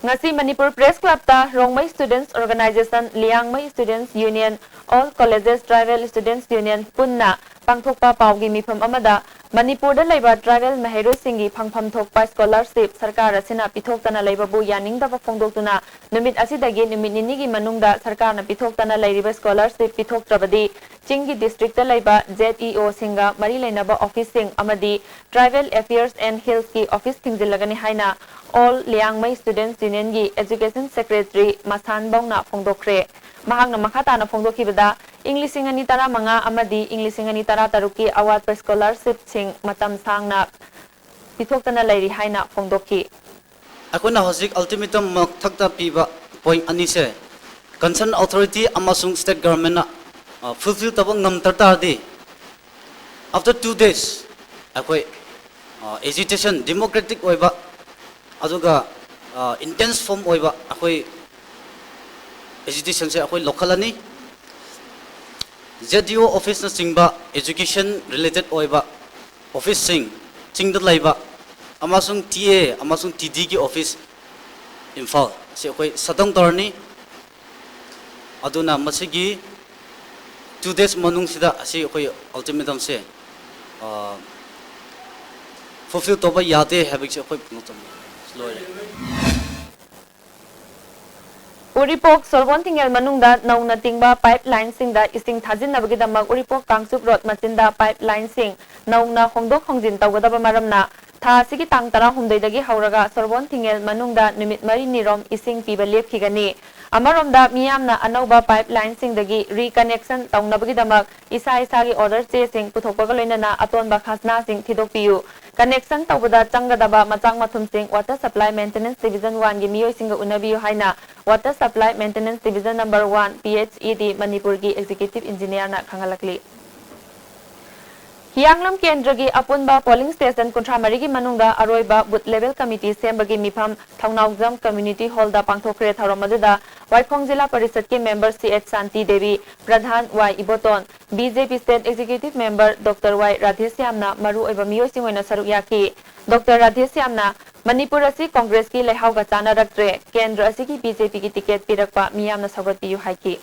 ꯉꯁꯤ ꯃꯅꯤꯄꯨꯔ ꯄ꯭ꯔꯦꯁ ꯀ꯭ꯂꯕꯇ Rongmei students organization, Liangmei students union, all colleges tribal students union ꯄꯨꯟꯅ ꯄꯥꯡꯊꯣꯛꯄ ꯄꯥꯎꯒꯤ ꯃꯤꯐꯝ ꯑꯃꯗ ꯃꯅꯤꯄꯨꯔꯗ ꯂꯩꯕ ꯇ꯭ꯔꯥꯏꯕꯦꯜ ꯃꯍꯩꯔꯣꯏꯁꯤꯡꯒꯤ ꯐꯪꯐꯝ ꯊꯣꯛꯄ ꯁ꯭ꯀꯣꯂꯔꯁꯤꯞ ꯁꯔꯀꯥꯔ ꯑꯁꯤꯅ ꯄꯤꯊꯣꯛꯇꯅ ꯂꯩꯕꯕꯨ ꯌꯥꯅꯤꯡꯗꯕ ꯐꯣꯡꯗꯣꯛꯇꯨꯅ ꯅꯨꯃꯤꯠ ꯑꯁꯤꯗꯒꯤ ꯅꯨꯃꯤꯠ ꯅꯤꯅꯤꯒꯤ ꯃꯅꯨꯡꯗ ꯁꯔꯀꯥꯔꯅ ꯄꯤꯊꯣꯛꯇꯅ ꯂꯩꯔꯤꯕ ꯁ꯭ꯀꯣꯂꯔꯁꯤꯞ ꯄꯤꯊꯣꯛꯇ꯭ꯔꯕꯗꯤ ꯆꯤꯡꯒꯤ ꯗꯤꯁꯇ꯭ꯔꯤꯛꯇ ꯂꯩꯕ ꯖꯦꯠ ꯏ ꯑꯣꯁꯤꯡꯒ ꯃꯔꯤ ꯂꯩꯅꯕ ꯑꯣꯐꯤꯁꯁꯤꯡ ꯑꯃꯗꯤ ꯇ꯭ꯔꯥꯏꯕꯦꯜ ꯑꯦꯐꯤꯌꯔꯁ ꯑꯦꯟ ꯍꯤꯜꯁꯀꯤ ꯑꯣꯐꯤꯁ ꯊꯤꯡꯖꯤꯜꯂꯒꯅꯤ ꯍꯥꯏꯅ ꯑꯣꯜ ꯂꯤꯌꯥꯡꯃꯩ ꯁ꯭ꯇꯨꯗꯦꯟꯠꯁ ꯌꯨꯅꯤꯌꯟꯒꯤ ꯑꯦꯖꯨꯀꯦꯁꯟ ꯁꯦꯀ꯭ꯔꯦꯇꯔꯤ ꯃꯁꯥꯟꯕꯧꯅ ꯐꯣꯡꯗꯣꯛꯈ꯭ꯔꯦ꯫ ꯃꯍꯥꯛꯅ ꯃꯈꯥ ꯇꯥꯅ ꯐꯣꯡꯗꯣꯛꯈꯤꯕꯗ, ꯏꯪ ꯂꯤꯁꯤꯡ ꯑꯅꯤ ꯇꯔꯥꯃꯉꯥ ꯑꯃꯗꯤ ꯏꯪ ꯂꯤꯁꯤꯡ ꯑꯅꯤ ꯇꯔꯥꯇꯔꯨꯛꯀꯤ ꯑꯋꯥꯠꯄ ꯁ꯭ꯀꯣꯂꯔꯁꯤꯞꯁꯤꯡ ꯃꯇꯝ ꯁꯥꯡꯅ ꯄꯤꯊꯣꯛꯇꯅ ꯂꯩꯔꯤ ꯍꯥꯏꯅ ꯐꯣꯡꯗꯣꯛꯈꯤ꯫ ꯑꯩꯈꯣꯏꯅ ꯍꯧꯖꯤꯛ ꯑꯜꯇꯤꯃꯦꯇꯝ ꯃꯊꯛꯇ ꯄꯤꯕ ꯄꯣꯏꯟꯠ ꯑꯅꯤꯁꯦ ꯀꯟꯁꯔꯟ ꯑꯣꯊꯣꯔꯤꯇꯤ ꯑꯃꯁꯨꯡ ꯁ꯭ꯇꯦꯠ ꯒꯚꯔꯟꯃꯦꯟꯠꯅ, ꯑ, ꯐꯨꯜꯐꯤꯜ ꯇꯧꯕ ꯉꯝꯗ ꯇꯥꯔꯗꯤ, after two days ꯑꯩꯈꯣꯏ, ꯑ, ꯑꯦꯖꯤꯇꯦꯁꯟ, ꯗꯦꯃꯣꯀ꯭ꯔꯦꯇꯤꯛ ꯑꯣꯏꯕ ꯑꯗꯨꯒ, ꯑ, ꯏꯟꯇꯦꯟꯁ ꯐꯣꯔꯝ ꯑꯣꯏꯕ ꯑꯩꯈꯣꯏ ꯑꯦꯖꯤꯇꯦꯁꯟꯁꯦ ꯑꯩꯈꯣꯏ ꯂꯧꯈꯠꯂꯅꯤ꯫ ꯖꯦꯠ ꯗꯤ ꯑꯣ ꯑꯣꯐꯤꯁꯅꯆꯤꯡꯕ ꯑꯦꯖꯨꯀꯦꯁꯟ ꯔꯤꯂꯦꯇꯦꯗ ꯑꯣꯏꯕ ꯑꯣꯐꯤꯁꯁꯤꯡ, ꯆꯤꯡꯗ ꯂꯩꯕ, ꯑꯃꯁꯨꯡ ꯇꯤ ꯑꯦ ꯑꯃꯁꯨꯡ ꯇꯤ ꯗꯤꯒꯤ ꯑꯣꯐꯤꯁ ꯏꯝꯐꯥꯜ ꯑꯁꯤ ꯑꯩꯈꯣꯏ ꯁꯠ ꯗꯥꯎꯟ ꯇꯧꯔꯅꯤ꯫ ꯑꯗꯨꯅ ꯃꯁꯤꯒꯤ two days ꯃꯅꯨꯡꯁꯤꯗ ꯑꯁꯤ ꯑꯩꯈꯣꯏ ꯑꯜꯇꯤꯃꯦꯇꯝꯁꯦ, ꯑ, ꯐꯨꯜꯐꯤꯜ ꯇꯧꯕ ꯌꯥꯗꯦ ꯍꯥꯏꯕꯁꯦ ꯑꯩꯈꯣꯏ ꯐꯣꯡꯗꯣꯛꯆꯕꯅꯤ꯫ ꯂꯣꯏꯔꯦ꯫ ꯎꯔꯤꯄꯣꯛ ꯁꯣꯔꯕꯣꯟ ꯊꯤꯡꯉꯦꯜ ꯃꯅꯨꯡꯗ ꯅꯧꯅ ꯇꯤꯡꯕ ꯄꯥꯏꯞ ꯂꯥꯏꯟꯁꯤꯡꯗ ꯏꯁꯤꯡ ꯊꯥꯖꯤꯟꯅꯕꯒꯤꯗꯃꯛ ꯎꯔꯤꯄꯣꯛ ꯀꯥꯡꯆꯨꯞ ꯔꯣꯗ ꯃꯆꯤꯟꯗ ꯄꯥꯏꯞ ꯂꯥꯏꯟꯁꯤꯡ ꯅꯧꯅ ꯍꯣꯡꯗꯣꯛ ꯍꯣꯡꯖꯤꯟ ꯇꯧꯒꯗꯕ ꯃꯔꯝꯅ ꯊꯥ ꯑꯁꯤꯒꯤ ꯇꯥꯡ ꯇꯔꯥꯍꯨꯝꯗꯣꯏꯗꯒꯤ ꯍꯧꯔꯒ ꯁꯣꯔꯕꯣꯟ ꯊꯤꯡꯉꯦꯜ ꯃꯅꯨꯡꯗ ꯅꯨꯃꯤꯠ ꯃꯔꯤꯅꯤꯔꯣꯝ ꯏꯁꯤꯡ ꯄꯤꯕ ꯂꯦꯞꯈꯤꯒꯅꯤ꯫ ꯑꯃꯔꯣꯝꯗ ꯃꯤꯌꯥꯝꯅ ꯑꯅꯧꯕ ꯄꯥꯏꯞ ꯂꯥꯏꯟꯁꯤꯡꯗꯒꯤ ꯔꯤꯀꯅꯦꯛꯁꯟ ꯇꯧꯅꯕꯒꯤꯗꯃꯛ ꯏꯁꯥ ꯏꯁꯥꯒꯤ ꯑꯣꯔꯗꯔ ꯆꯦꯁꯤꯡ ꯄꯨꯊꯣꯛꯄꯒ ꯂꯣꯏꯅꯅ ꯑꯇꯣꯟꯕ ꯈꯥꯖꯅꯥꯁꯤꯡ ꯊꯤꯗꯣꯛꯄꯤꯌꯨ꯫ ꯀꯅꯦꯛꯁꯟ ꯇꯧꯕꯗ ꯆꯪꯒꯗꯕ ꯃꯆꯥꯛ ꯃꯊꯨꯝꯁꯤꯡ Water Supply Maintenance Division one ꯒꯤ ꯃꯤꯑꯣꯏꯁꯤꯡꯒ ꯎꯅꯕꯤꯌꯨ ꯍꯥꯏꯅ Water Supply Maintenance Division number one, P H E D, ꯃꯅꯤꯄꯨꯔꯒꯤ ꯑꯦꯛꯖꯤꯀ꯭ꯌꯨꯇꯤꯚ ꯏꯟꯖꯤꯅꯤꯌꯔꯅ ꯈꯪꯍꯜꯂꯛꯂꯤ꯫ ꯍꯤꯌꯥꯡꯂꯝ ꯀꯦꯟꯗ꯭ꯔꯒꯤ ꯑꯄꯨꯟꯕ ꯄꯣꯂꯤꯡ ꯁ꯭ꯇꯦꯁꯟ ꯀꯨꯟꯊ꯭ꯔꯥ ꯃꯔꯤꯒꯤ ꯃꯅꯨꯡꯗ ꯑꯔꯣꯏꯕ ꯕꯨꯊ ꯂꯦꯚꯦꯜ ꯀꯃꯤꯇꯤ ꯁꯦꯝꯕꯒꯤ ꯃꯤꯐꯝ ꯊꯧꯅꯥꯎꯖꯝ ꯀꯝꯃ꯭ꯌꯨꯅꯤꯇꯤ ꯍꯣꯜꯗ ꯄꯥꯡꯊꯣꯛꯈ꯭ꯔꯦ꯫ ꯊꯧꯔꯝ ꯑꯗꯨꯗ ꯋꯥꯏꯈꯣꯡ ꯖꯤꯂꯥ ꯄꯔꯤꯁꯗꯀꯤ ꯃꯦꯝꯕꯔ ꯁꯤ ꯑꯩꯆ ꯁꯥꯟꯇꯤ ꯗꯦꯕꯤ, ꯄ꯭ꯔꯙꯥꯟ ꯋꯥꯏ ꯏꯕꯣꯇꯣꯟ, ꯕꯤ ꯖꯦ ꯄꯤ ꯁ꯭ꯇꯦꯠ ꯑꯦꯛꯖꯤꯀ꯭ꯌꯨꯇꯤꯚ ꯃꯦꯝꯕꯔ ꯗꯣꯛꯇꯔ ꯋꯥꯏ ꯔꯥꯙꯦꯁ꯭ꯌꯥꯝꯅ ꯃꯔꯨꯑꯣꯏꯕ ꯃꯤꯑꯣꯏꯁꯤꯡ ꯑꯣꯏꯅ ꯁꯔꯨꯛ ꯌꯥꯈꯤ꯫ ꯗꯣꯛꯇꯔ ꯔꯥꯙꯦꯁ꯭ꯌꯥꯝꯅ ꯃꯅꯤꯄꯨꯔ ꯑꯁꯤ ꯀꯣꯡꯒ꯭ꯔꯦꯁꯀꯤ ꯂꯩꯍꯥꯎꯒ ꯆꯥꯟꯅꯔꯛꯇ꯭ꯔꯦ, ꯀꯦꯟꯗ꯭ꯔ ꯑꯁꯤꯒꯤ ꯕꯤ ꯖꯦ ꯄꯤꯒꯤ ꯇꯤꯀꯦꯠ ꯄꯤꯔꯛꯄ ꯃꯤꯌꯥꯝꯅ ꯁꯧꯒꯠꯄꯤꯌꯨ ꯍꯥꯏꯈꯤ꯫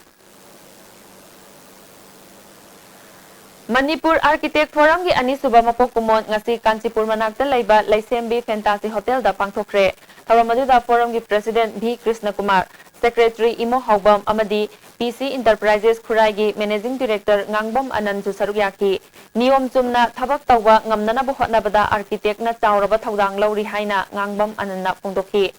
ꯃꯅꯤꯄꯨꯔ ꯑꯥꯔꯀꯤꯇꯦꯛ ꯐꯣꯔꯝꯒꯤ ꯑꯅꯤꯁꯨꯕ ꯃꯄꯣꯛ ꯀꯨꯝꯑꯣꯟ ꯉꯁꯤ ꯀꯥꯟꯆꯤꯄꯨꯔ ꯃꯅꯥꯛꯇ ꯂꯩꯕ ꯂꯩꯁꯦꯝꯕꯤ ꯐꯦꯟꯇꯥꯁꯤ ꯍꯣꯇꯦꯜꯗ ꯄꯥꯡꯊꯣꯛꯈ꯭ꯔꯦ꯫ ꯊꯧꯔꯝ ꯑꯗꯨꯗ ꯐꯣꯔꯝꯒꯤ ꯄ꯭ꯔꯦꯁꯤꯗꯦꯟꯠ ꯚꯤ ꯀ꯭ꯔꯤꯁꯅꯀꯨꯃꯥꯔ, ꯁꯦꯀ꯭ꯔꯦꯇꯔꯤ ꯏꯃꯣ ꯍꯥꯎꯕꯝ ꯑꯃꯗꯤ ꯄꯤ ꯁꯤ ꯏꯟꯇꯔꯄ꯭ꯔꯥꯏꯖꯦꯁ ꯈꯨꯔꯥꯏꯒꯤ ꯃꯦꯅꯦꯖꯤꯡ ꯗꯤꯔꯦꯛꯇꯔ ꯉꯥꯡꯕꯝ ꯑꯅꯟꯁꯨ ꯁꯔꯨꯛ ꯌꯥꯈꯤ꯫ ꯅꯤꯌꯣꯝ ꯆꯨꯝꯅ ꯊꯕꯛ ꯇꯧꯕ ꯉꯝꯅꯅꯕ ꯍꯣꯠꯅꯕꯗ ꯑꯥꯔꯀꯤꯇꯦꯛꯅ ꯆꯥꯎꯔꯕ ꯊꯧꯗꯥꯡ ꯂꯧꯔꯤ ꯍꯥꯏꯅ ꯉꯥꯡꯕꯝ ꯑꯅꯟꯅ ꯐꯣꯡꯗꯣꯛꯈꯤ꯫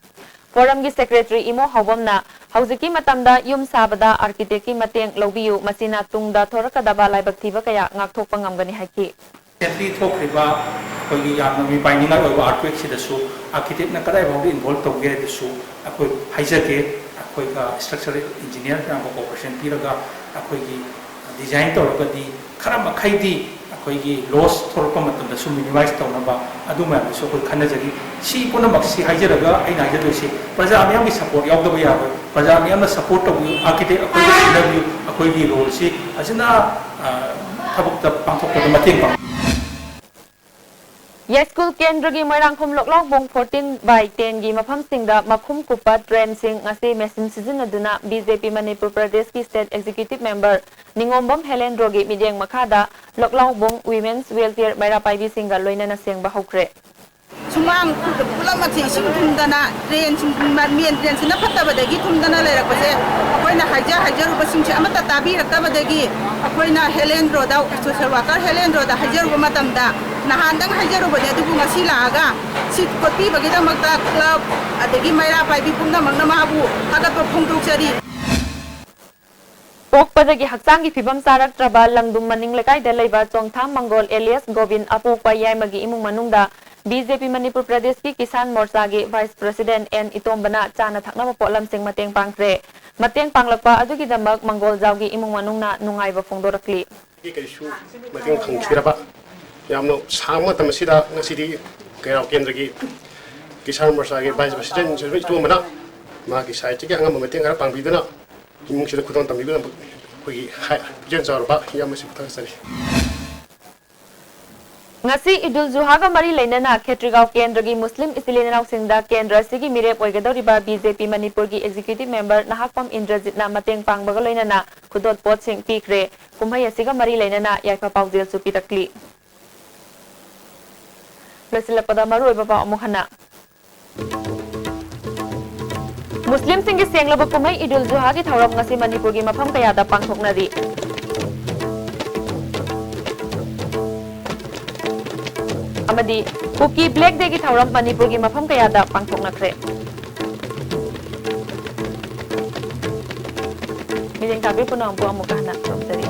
ꯐꯣꯔꯝꯒꯤ ꯁꯦꯀ꯭ꯔꯦꯇꯔꯤ ꯏꯃꯣ ꯍꯥꯎꯕꯝꯅ ꯍꯧꯖꯤꯛꯀꯤ ꯃꯇꯝꯗ ꯌꯨꯝ ꯁꯥꯕꯗ ꯑꯥꯔꯀꯤꯇꯦꯛꯀꯤ ꯃꯇꯦꯡ ꯂꯧꯕꯤꯌꯨ, ꯃꯁꯤꯅ ꯇꯨꯡꯗ ꯊꯣꯔꯛꯀꯗꯕ ꯂꯥꯏꯕꯛ ꯊꯤꯕ ꯀꯌꯥ ꯉꯥꯛꯊꯣꯛꯄ ꯉꯝꯒꯅꯤ ꯍꯥꯏꯈꯤ꯫ Recently ꯊꯣꯛꯈ꯭ꯔꯤꯕ ꯑꯩꯈꯣꯏꯒꯤ ꯌꯥꯝꯅ ꯃꯤꯄꯥꯏꯅꯤꯡꯉꯥꯏ ꯑꯣꯏꯕ earthquake ꯁꯤꯗꯁꯨ architect ꯅ ꯀꯗꯥꯏ ꯐꯥꯎꯗ involve ꯇꯧꯒꯦ ꯍꯥꯏꯗꯨꯁꯨ ꯑꯩꯈꯣꯏ ꯍꯥꯏꯖꯒꯦ꯫ ꯑꯩꯈꯣꯏꯒ structural engineer ꯃꯌꯥꯝꯒ cooperation ꯄꯤꯔꯒ ꯑꯩꯈꯣꯏꯒꯤ design ꯇꯧꯔꯒꯗꯤ ꯈꯔ ꯃꯈꯩꯗꯤ ꯑꯩꯈꯣꯏꯒꯤ loss ꯊꯣꯛꯂꯛꯄ ꯃꯇꯝꯗꯁꯨ minimize ꯇꯧꯅꯕ ꯑꯗꯨ ꯃꯌꯥꯝꯗꯨꯁꯨ ꯑꯩꯈꯣꯏ ꯈꯟꯅꯖꯔꯤ꯫ ꯁꯤ ꯄꯨꯝꯅꯃꯛꯁꯤ ꯍꯥꯏꯖꯔꯒ ꯑꯩꯅ ꯍꯥꯏꯖꯗꯣꯏꯁꯤ ꯄ꯭ꯔꯖꯥ ꯃꯤꯌꯥꯝꯒꯤ support ꯌꯥꯎꯗꯕ ꯌꯥꯔꯣꯏ꯫ ꯄ꯭ꯔꯖꯥ ꯃꯤꯌꯥꯝꯅ support ꯇꯧꯕꯤꯌꯨ, architect ꯑꯩꯈꯣꯏꯗ ꯁꯤꯟꯅꯕꯤꯌꯨ, ꯑꯩꯈꯣꯏꯒꯤ role ꯁꯤ ꯐꯖꯅ, ꯑ, ꯊꯕꯛꯇ ꯄꯥꯡꯊꯣꯛꯄꯗ ꯃꯇꯦꯡ ꯄꯥꯡꯕꯤꯌꯨ꯫ ꯌꯥꯏꯁ꯭ꯀꯨꯜ ꯀꯦꯟꯗ꯭ꯔꯒꯤ ꯃꯣꯏꯔꯥꯡꯈꯣꯝ ꯂꯣꯛꯂꯥꯎꯕꯨꯡ fourteen by ten ꯒꯤ ꯃꯐꯝꯁꯤꯡꯗ ꯃꯈꯨꯝ ꯀꯨꯞꯄ drain ꯁꯤꯡ ꯉꯁꯤ machine ꯁꯤꯖꯤꯟꯅꯗꯨꯅ ꯕꯤ ꯖꯦ ꯄꯤ ꯃꯅꯤꯄꯨꯔ ꯄ꯭ꯔꯗꯦꯁꯀꯤ state executive member ꯅꯤꯉꯣꯝꯕꯝ ꯍꯦꯂꯦꯟꯗ꯭ꯔꯣꯒꯤ ꯃꯤꯠꯌꯦꯡ ꯃꯈꯥꯗ ꯂꯣꯛꯂꯥꯎꯕꯨꯡ Women's Welfare ꯃꯩꯔꯥ ꯄꯥꯏꯕꯤꯁꯤꯡꯒ ꯂꯣꯏꯅꯅ ꯁꯦꯡꯕ ꯍꯧꯈ꯭ꯔꯦ꯫ ꯁꯨꯃꯥꯡ ꯄꯨꯂꯞꯃꯛꯁꯦ ꯏꯁꯤꯡ ꯊꯨꯝꯗꯅ, drain ꯁꯤꯡ, main drain ꯁꯤꯅ ꯐꯠꯇꯕꯗꯒꯤ ꯊꯨꯝꯗꯅ ꯂꯩꯔꯛꯄꯁꯦ, ꯑꯩꯈꯣꯏꯅ ꯍꯥꯏꯖ ꯍꯥꯏꯖꯔꯨꯕꯁꯤꯡꯁꯦ ꯑꯃꯠꯇ ꯇꯥꯕꯤꯔꯛꯇꯕꯗꯒꯤ ꯑꯩꯈꯣꯏꯅ ꯍꯦꯂꯦꯟꯗ꯭ꯔꯣꯗ, social worker ꯍꯦꯂꯦꯟꯗ꯭ꯔꯣꯗ ꯍꯥꯏꯖꯔꯨꯕ ꯃꯇꯝꯗ, ꯅꯍꯥꯟꯗꯪ ꯍꯥꯏꯖꯔꯨꯕꯅꯦ, ꯑꯗꯨꯕꯨ ꯉꯁꯤ ꯂꯥꯛꯑꯒ ꯁꯤ ꯀꯣꯠꯄꯤꯕꯒꯤꯗꯃꯛꯇ club ꯑꯗꯒꯤ ꯃꯩꯔꯥ ꯄꯥꯏꯕꯤ ꯄꯨꯝꯅꯃꯛꯅ ꯃꯥꯕꯨ ꯊꯥꯒꯠꯄ ꯐꯣꯡꯗꯣꯛꯆꯔꯤ꯫ ꯄꯣꯛꯄꯗꯒꯤ ꯍꯛꯆꯥꯡꯒꯤ ꯐꯤꯕꯝ ꯆꯥꯔꯛꯇ꯭ꯔꯕ ꯂꯪꯗꯨꯝ ꯃꯅꯤꯡ ꯂꯩꯀꯥꯏꯗ ꯂꯩꯕ ꯆꯣꯡꯊꯥꯝ ꯃꯪꯒꯣꯜ alias ꯒꯣꯕꯤꯟ ꯑꯄꯣꯛꯄ ꯌꯥꯏꯃꯒꯤ ꯏꯃꯨꯡ ꯃꯅꯨꯡꯗ ꯕꯤ ꯖꯦ ꯄꯤ ꯃꯅꯤꯄꯨꯔ ꯄ꯭ꯔꯗꯦꯁꯀꯤ ꯀꯤꯁꯥꯟ ꯃꯣꯔꯆꯥꯒꯤ vice president ꯑꯦꯟ ꯏꯇꯣꯝꯕꯅ ꯆꯥꯅ ꯊꯛꯅꯕ ꯄꯣꯠꯂꯝꯁꯤꯡ ꯃꯇꯦꯡ ꯄꯥꯡꯈ꯭ꯔꯦ꯫ ꯃꯇꯦꯡ ꯄꯥꯡꯂꯛꯄ ꯑꯗꯨꯒꯤꯗꯃꯛ ꯃꯪꯒꯣꯜꯖꯥꯎꯒꯤ ꯏꯃꯨꯡ ꯃꯅꯨꯡꯅ ꯅꯨꯡꯉꯥꯏꯕ ꯐꯣꯡꯗꯣꯔꯛꯂꯤ꯫ ꯀꯩꯁꯨ ꯃꯇꯦꯡ ꯐꯪꯈꯤꯗ꯭ꯔꯕ ꯌꯥꯝꯅ ꯁꯥꯡꯕ ꯃꯇꯝ ꯑꯁꯤꯗ ꯉꯁꯤꯗꯤ ꯀꯩꯔꯥꯎ ꯀꯦꯟꯗ꯭ꯔꯒꯤ ꯀꯤꯁꯥꯟ ꯃꯣꯔꯆꯥꯒꯤ vice president ꯏꯇꯣꯝꯕꯅ ꯃꯥꯒꯤ side ꯇꯒꯤ ꯑꯉꯝꯕ ꯃꯇꯦꯡ ꯈꯔ ꯄꯥꯡꯕꯤꯗꯨꯅ ꯏꯃꯨꯡꯁꯤꯗ ꯈꯨꯗꯣꯜ ꯇꯝꯕꯤꯕꯒꯤꯗꯃꯛ ꯑꯩꯈꯣꯏꯒꯤ ꯍꯥꯏ-, ꯄꯨꯛꯆꯦꯜ ꯆꯥꯎꯔꯕ ꯏꯌꯥꯝꯕꯁꯤꯕꯨ ꯊꯥꯒꯠꯆꯔꯤ꯫ ꯉꯁꯤ ꯏꯗꯨꯜ ꯖꯨꯍꯥꯒ ꯃꯔꯤ ꯂꯩꯅꯅ ꯈꯦꯇ꯭ꯔꯤꯒꯥꯎ ꯀꯦꯟꯗ꯭ꯔꯒꯤ ꯃꯨꯁꯂꯤꯝ ꯏꯆꯤꯜ ꯏꯅꯥꯎꯁꯤꯡꯗ ꯀꯦꯟꯗ꯭ꯔ ꯑꯁꯤꯒꯤ ꯃꯤꯔꯦꯞ ꯑꯣꯏꯒꯗꯧꯔꯤꯕ ꯕꯤ ꯖꯦ ꯄꯤ ꯃꯅꯤꯄꯨꯔꯒꯤ ꯑꯦꯛꯖꯤꯀ꯭ꯌꯨꯇꯤꯚ ꯃꯦꯝꯕꯔ ꯅꯍꯥꯛꯄꯝ ꯏꯟꯗ꯭ꯔꯖꯤꯠꯅ ꯃꯇꯦꯡ ꯄꯥꯡꯕꯒ ꯂꯣꯏꯅꯅ ꯈꯨꯗꯣꯜ ꯄꯣꯠꯁꯤꯡ ꯄꯤꯈ꯭ꯔꯦ꯫ ꯀꯨꯝꯍꯩ ꯑꯁꯤꯒ ꯃꯔꯤ ꯂꯩꯅꯅ ꯌꯥꯏꯐ ꯄꯥꯎꯖꯦꯜꯁꯨ ꯄꯤꯔꯛꯂꯤ꯫ ꯂꯣꯏꯁꯤꯜꯂꯛꯄꯗ ꯃꯔꯨꯑꯣꯏꯕ ꯄꯥꯎ ꯑꯃꯨꯛ ꯍꯟꯅ꯫ ꯃꯨꯁꯂꯤꯝꯁꯤꯡꯒꯤ ꯁꯦꯡꯂꯕ ꯀꯨꯝꯍꯩ ꯏꯗꯨꯜ ꯖꯨꯍꯥꯒꯤ ꯊꯧꯔꯝ ꯉꯁꯤ ꯃꯅꯤꯄꯨꯔꯒꯤ ꯃꯐꯝ ꯀꯌꯥꯗ ꯄꯥꯡꯊꯣꯛꯅꯔꯤ꯫ ꯑꯃꯗꯤ ꯀꯨꯀꯤ ꯕ꯭ꯂꯦꯛ ꯗꯦꯒꯤ ꯊꯧꯔꯝ ꯃꯅꯤꯄꯨꯔꯒꯤ ꯃꯐꯝ ꯀꯌꯥꯗ ꯄꯥꯡꯊꯣꯛꯅꯈ꯭ꯔꯦ꯫ ꯃꯤꯠꯌꯦꯡ ꯇꯥꯕꯤꯔꯤꯕ ꯄꯨꯝꯅꯃꯛꯄꯨ ꯑꯃꯨꯛ ꯍꯟꯅ ꯈꯨꯔꯨꯝꯖꯔꯤ꯫